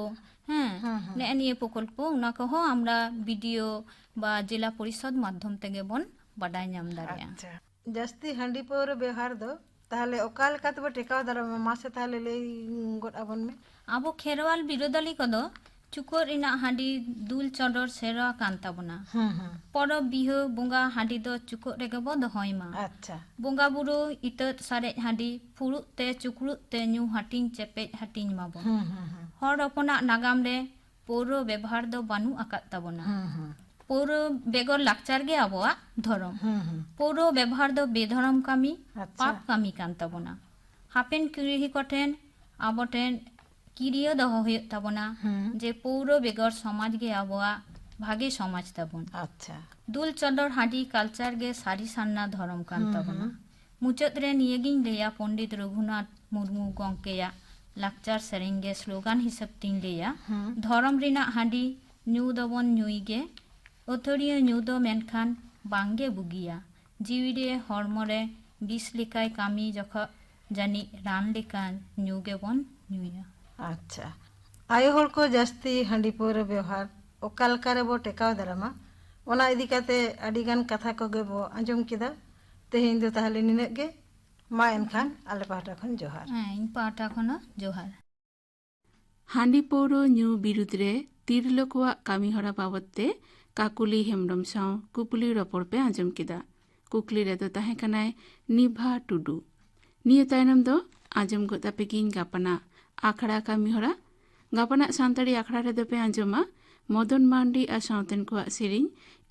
ᱦᱮᱸ, ᱦᱩᱸ, ᱦᱩᱸ᱾ ᱱᱮᱜᱼᱮ ᱱᱤᱭᱟᱹ ᱯᱨᱚᱠᱚᱞᱯᱚ, ᱚᱱᱟ ᱠᱚᱦᱚᱸ ᱟᱢᱨᱟ ᱵᱤ ᱰᱤ ᱳ ᱵᱟ ᱡᱮᱞᱟ ᱯᱚᱨᱤᱥᱚᱫᱽ ᱢᱟᱫᱽᱫᱷᱚᱢ ᱛᱮᱜᱮ ᱵᱚᱱ ᱵᱟᱰᱟᱭ ᱧᱟᱢ ᱫᱟᱲᱮᱭᱟᱜᱼᱟ᱾ ᱟᱪᱪᱷᱟ᱾ ᱡᱟᱹᱥᱛᱤ ᱦᱟᱺᱰᱤ ᱯᱟᱹᱣᱨᱟᱹ ᱵᱮᱣᱦᱟᱨ ᱫᱚ ᱛᱟᱦᱞᱮ ᱚᱠᱟ ᱞᱮᱠᱟ ᱛᱮᱵᱚ ᱴᱮᱠᱟᱣ ᱫᱟᱨᱟᱢᱟ? ᱢᱟᱥᱮ ᱛᱟᱦᱞᱮ ᱞᱟᱹᱭ ᱜᱚᱫ ᱟᱵᱚᱱ ᱢᱮ᱾ ᱟᱵᱚ ᱠᱷᱮᱨᱣᱟᱞ ᱵᱤᱨᱟᱹᱫᱟᱹᱞᱤ ᱠᱚᱫᱚ ᱪᱩᱠᱟᱹᱜ ᱨᱮᱱᱟᱜ ᱦᱟᱺᱰᱤ ᱫᱩᱞ ᱪᱚᱰᱚᱨ ᱥᱮᱨᱣᱟ ᱠᱟᱱ ᱛᱟᱵᱚᱱᱟ᱾ ᱦᱩᱸ, ᱦᱩᱸ᱾ ᱯᱚᱨᱚᱵᱽ, ᱵᱤᱦᱟᱹ, ᱵᱚᱸᱜᱟ ᱦᱟᱺᱰᱤ ᱫᱚ ᱪᱩᱠᱟᱹᱜ ᱨᱮᱜᱮ ᱵᱚ ᱫᱚᱦᱚᱭ ᱢᱟ᱾ ᱟᱪᱪᱷᱟ᱾ ᱵᱚᱸᱜᱟ ᱵᱩᱨᱩ ᱤᱛᱟᱹᱫ ᱥᱟᱨᱮᱡ ᱦᱟᱺᱰᱤ ᱯᱷᱩᱲᱩᱜ ᱛᱮ ᱪᱩᱠᱲᱩᱜ ᱛᱮ ᱧᱩ ᱦᱟᱹᱴᱤᱧ ᱪᱮᱯᱮᱡ ᱦᱟᱹᱴᱤᱧ ᱢᱟᱵᱚᱱ᱾ ᱦᱩᱸ, ᱦᱩᱸ, ᱦᱩᱸ᱾ ᱦᱚᱲ ᱦᱚᱯᱚᱱᱟᱜ ᱱᱟᱜᱟᱢ ᱨᱮ ᱯᱟᱹᱣᱨᱟᱹ ᱵᱮᱵᱷᱟᱨ ᱫᱚ ᱵᱟᱹᱱᱩᱜ ᱟᱠᱟᱫ ᱛᱟᱵᱚᱱᱟ᱾ ᱦᱩᱸ, ᱦᱩᱸ᱾ ᱯᱟᱹᱣᱨᱟᱹ ᱵᱮᱜᱚᱨ ᱞᱟᱠᱪᱟᱨ ᱜᱮ ᱟᱵᱚᱣᱟᱜ ᱫᱷᱚᱨᱚᱢ᱾ ᱦᱩᱸ, ᱦᱩᱸ᱾ ᱯᱟᱹᱣᱨᱟᱹ ᱵᱮᱵᱷᱟᱨ ᱫᱚ ᱵᱮᱫᱷᱚᱨᱚᱢ ᱠᱟᱹᱢᱤ, ᱟᱪᱪᱷᱟ᱾ ᱯᱟᱯ ᱠᱟᱹᱢᱤ ᱠᱟᱱ ᱛᱟᱵᱚᱱᱟ᱾ ᱦᱟᱯᱮᱱ ᱯᱤᱲᱦᱤ ᱠᱚᱴᱷᱮᱱ ᱟᱵᱚ ᱴᱷᱮᱱ ᱠᱤᱨᱤᱭᱟᱹ ᱫᱚᱦᱚ ᱦᱩᱭᱩᱜ ᱛᱟᱵᱚᱱᱟ ᱦᱩᱸ᱾ ᱡᱮ ᱯᱟᱹᱣᱨᱟᱹ ᱵᱮᱜᱚᱨ ᱥᱚᱢᱟᱡᱽ ᱜᱮ ᱟᱵᱚᱣᱟᱜ ᱵᱷᱟᱜᱮ ᱥᱚᱢᱟᱡᱽ ᱛᱟᱵᱚᱱ᱾ ᱟᱪᱪᱷᱟ᱾ ᱫᱩᱞ ᱪᱚᱰᱚᱨ ᱦᱟᱺᱰᱤ ᱠᱟᱞᱪᱟᱨ ᱜᱮ ᱥᱟᱹᱨᱤ ᱥᱟᱨᱱᱟ ᱫᱷᱚᱨᱚᱢ ᱠᱟᱱ ᱦᱩᱸ, ᱛᱟᱵᱚᱱᱟ᱾ ᱦᱩᱸ᱾ ᱢᱩᱪᱟᱹᱫ ᱨᱮ ᱱᱤᱭᱟᱹᱜᱤᱧ ᱞᱟᱹᱭᱟ, ᱯᱚᱱᱰᱤᱛ ᱨᱚᱜᱷᱩᱱᱟᱛᱷ ᱢᱩᱨᱢᱩ ᱜᱚᱢᱠᱮᱭᱟᱜ ᱞᱟᱠᱪᱟᱨ ᱥᱮᱨᱮᱧ ᱜᱮ ᱥᱞᱳᱜᱟᱱ ᱦᱤᱥᱟᱹᱵ ᱛᱤᱧ ᱞᱟᱹᱭᱟ, ᱦᱩᱸ᱾ ᱫᱷᱚᱨᱚᱢ ᱨᱮᱱᱟᱜ ᱦᱟᱺᱰᱤ ᱧᱩ ᱫᱚᱵᱚᱱ ᱧᱩᱭ ᱜᱮ, ᱟᱹᱛᱷᱟᱹᱲᱤᱭᱟᱹ ᱧᱩ ᱫᱚ ᱢᱮᱱᱠᱷᱟᱱ ᱵᱟᱝᱜᱮ ᱵᱩᱜᱤᱭᱟ᱾ ᱡᱤᱣᱤ ᱨᱮ ᱦᱚᱲᱢᱚ ᱨᱮ ᱵᱤᱥ ᱞᱮᱠᱟᱭ ᱠᱟᱹᱢᱤ ᱡᱚᱠᱷᱚᱱ ᱡᱟᱹᱱᱤᱡ ᱨᱟᱱ ᱞᱮᱠᱟ ᱧᱩ ᱜᱮᱵᱚᱱ ᱧᱩᱭᱟ᱾ ᱟᱪᱪᱷᱟ᱾ ᱟᱭᱳ ᱦᱚᱲ ᱠᱚ ᱡᱟᱹᱥᱛᱤ ᱦᱟᱺᱰᱤ ᱯᱟᱹᱣᱨᱟᱹ ᱵᱮᱣᱦᱟᱨ ᱚᱠᱟ ᱞᱮᱠᱟ ᱨᱮᱵᱚ ᱴᱮᱠᱟᱣ ᱫᱟᱨᱟᱢᱟ, ᱚᱱᱟ ᱤᱫᱤ ᱠᱟᱛᱮ ᱟᱹᱰᱤ ᱜᱟᱱ ᱠᱟᱛᱷᱟ ᱠᱚᱜᱮ ᱵᱚ ᱟᱸᱡᱚᱢ ᱠᱮᱫᱟ᱾ ᱛᱮᱦᱮᱧ ᱫᱚ ᱛᱟᱦᱞᱮ ᱱᱤᱱᱟᱹᱜ ᱜᱮ᱾ ᱢᱟ ᱮᱱᱠᱷᱟᱱ ᱟᱞᱮ ᱯᱟᱦᱴᱟ ᱠᱷᱚᱱ ᱡᱚᱦᱟᱨ᱾ ᱦᱮᱸ, ᱤᱧ ᱯᱟᱦᱴᱟ ᱠᱷᱚᱱ ᱦᱚᱸ ᱡᱚᱦᱟᱨ᱾ ᱦᱟᱺᱰᱤ ᱯᱟᱹᱣᱨᱟᱹ ᱧᱩ ᱵᱤᱨᱩᱫᱽ ᱨᱮ ᱛᱤᱨᱞᱟᱹ ᱠᱚᱣᱟᱜ ᱠᱟᱹᱢᱤᱦᱚᱨᱟ ᱵᱟᱵᱚᱫ ᱛᱮ ᱠᱟᱠᱩᱞᱤ ᱦᱮᱢᱵᱽᱨᱚᱢ ᱥᱟᱶ ᱠᱩᱯᱞᱤ ᱨᱚᱯᱚᱲ ᱯᱮ ᱟᱸᱡᱚᱢ ᱠᱮᱫᱟ᱾ ᱠᱩᱠᱞᱤ ᱨᱮᱫᱚ ᱛᱟᱦᱮᱸ ᱠᱟᱱᱟᱭ ᱱᱤᱵᱷᱟ ᱴᱩᱰᱩ᱾ ᱱᱤᱭᱟᱹ ᱛᱟᱭᱱᱚᱢ ᱫᱚ ᱟᱸᱡᱚᱢ ᱜᱚᱫ ᱟᱯᱮ ᱜᱤᱧ ᱜᱟᱯᱟᱱᱟᱜ ᱟᱠᱷᱲᱟ ᱠᱟᱹᱢᱤᱦᱚᱨᱟ᱾ ᱜᱟᱯᱟᱱᱟᱜ ᱥᱟᱱᱛᱟᱲᱤ ᱟᱠᱷᱲᱟ ᱨᱮᱫᱚ ᱯᱮ ᱟᱸᱡᱚᱢᱟ ᱢᱚᱫᱚᱱ ᱢᱟᱱᱰᱤ ᱟᱨ ᱥᱟᱶᱛᱮᱱ ᱠᱚᱣᱟᱜ ᱥᱮᱨᱮᱧ,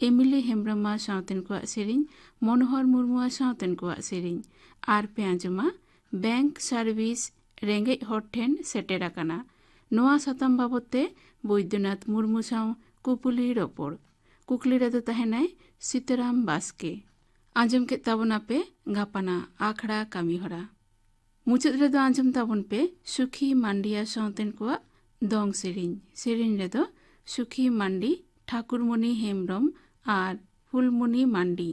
ᱮᱢᱤᱞᱤ ᱦᱮᱢᱵᱽᱨᱚᱢ ᱟᱨ ᱥᱟᱶᱛᱮᱱ ᱠᱚᱣᱟᱜ ᱥᱮᱨᱮᱧ, ᱢᱚᱱᱳᱦᱚᱨ ᱢᱩᱨᱢᱩ ᱟᱨ ᱥᱟᱶᱛᱮᱱ ᱠᱚᱣᱟᱜ ᱥᱮᱨᱮᱧ, ᱟᱨ ᱯᱮ ᱟᱸᱡᱚᱢᱟ ᱵᱮᱝᱠ ᱥᱟᱨᱵᱷᱤᱥ ᱨᱮᱸᱜᱮᱡ ᱦᱚᱲ ᱴᱷᱮᱱ ᱥᱮᱴᱮᱨ ᱟᱠᱟᱱᱟ᱾ ᱱᱚᱣᱟ ᱥᱟᱛᱟᱢ ᱵᱟᱵᱚᱫ ᱛᱮ ᱵᱳᱭᱫᱚᱱᱟᱛᱷ ᱢᱩᱨᱢᱩ ᱥᱟᱶ ᱠᱩᱯᱩᱞᱤ ᱨᱚᱯᱚᱲ᱾ ᱠᱩᱠᱞᱤ ᱨᱮᱫᱚ ᱛᱟᱦᱮᱱᱟᱭ ᱥᱤᱛᱟᱨᱟᱢ ᱵᱟᱥᱠᱮ᱾ ᱟᱸᱡᱚᱢ ᱠᱮᱫ ᱛᱟᱵᱚᱱᱟᱯᱮ ᱜᱟᱯᱟᱱᱟ ᱟᱠᱷᱲᱟ ᱠᱟᱹᱢᱤᱦᱚᱨᱟ᱾ ᱢᱩᱪᱟᱹᱫ ᱨᱮᱫᱚ ᱟᱸᱡᱚᱢ ᱛᱟᱵᱚᱱ ᱯᱮ ᱥᱩᱠᱷᱤ ᱢᱟᱱᱰᱤᱭᱟ ᱥᱟᱶᱛᱮᱱ ᱠᱚᱣᱟᱜ ᱫᱚᱝ ᱥᱮᱨᱮᱧ᱾ ᱥᱮᱨᱮᱧ ᱨᱮᱫᱚ ᱥᱩᱠᱷᱤ ᱢᱟᱱᱰᱤ, ᱴᱷᱟᱠᱩᱨᱢᱚᱱᱤ ᱦᱮᱢᱵᱽᱨᱚᱢ ᱟᱨ ᱯᱷᱩᱞᱢᱚᱱᱤ ᱢᱟᱱᱰᱤ᱾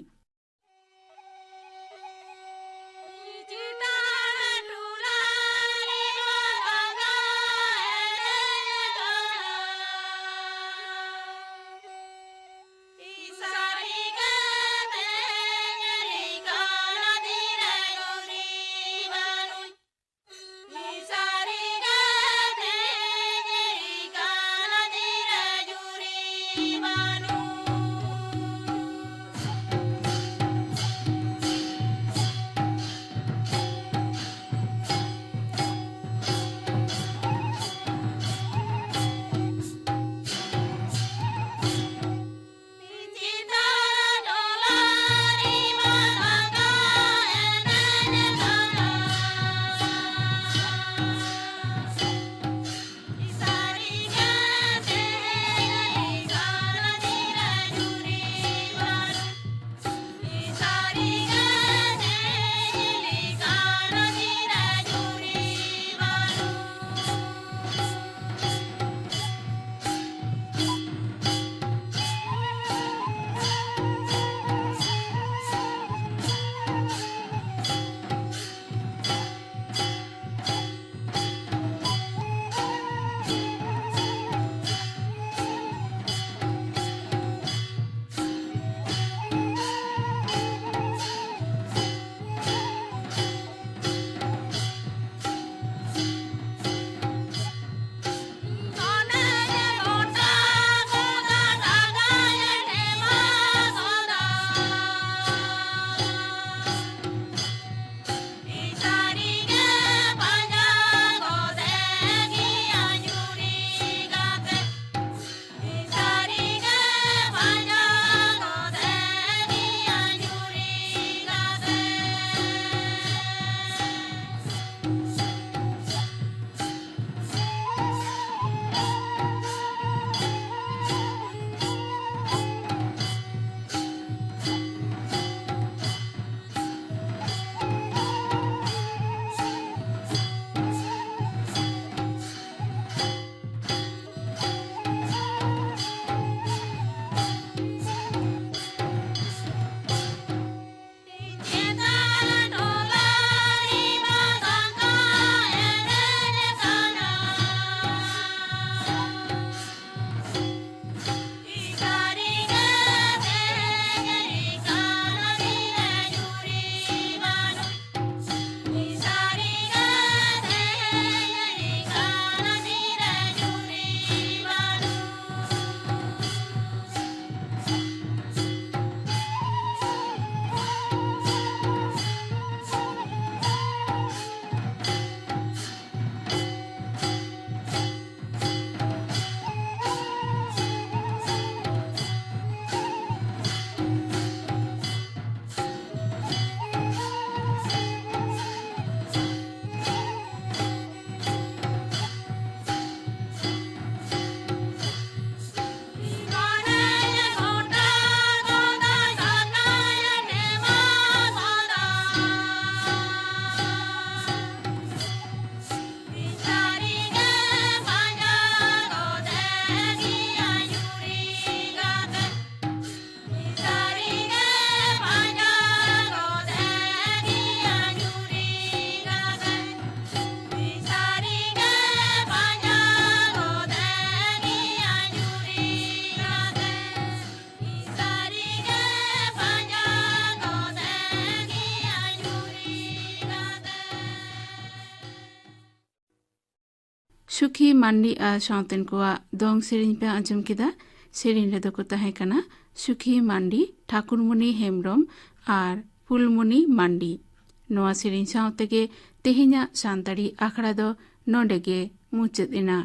ᱥᱩᱠᱷᱤ ᱢᱟᱱᱰᱤ ᱟᱨ ᱥᱟᱶᱛᱮᱱ ᱠᱚᱣᱟᱜ ᱫᱚᱝ ᱥᱮᱨᱮᱧ ᱯᱮ ᱟᱸᱡᱚᱢ ᱠᱮᱫᱟ᱾ ᱥᱮᱨᱮᱧ ᱨᱮᱫᱚ ᱠᱚ ᱛᱟᱦᱮᱸ ᱠᱟᱱᱟ ᱥᱩᱠᱷᱤ ᱢᱟᱱᱰᱤ, ᱴᱷᱟᱠᱩᱨᱢᱩᱱᱤ ᱦᱮᱢᱵᱨᱚᱢ ᱟᱨ ᱯᱷᱩᱞᱢᱩᱱᱤ ᱢᱟᱱᱰᱤ᱾ ᱱᱚᱣᱟ ᱥᱮᱨᱮᱧ ᱥᱟᱶ ᱛᱮᱜᱮ ᱛᱮᱦᱮᱧᱟᱜ ᱥᱟᱱᱛᱟᱲᱤ ᱟᱠᱷᱲᱟ ᱫᱚ ᱱᱚᱰᱮ ᱜᱮ ᱢᱩᱪᱟᱹᱫ ᱮᱱᱟ᱾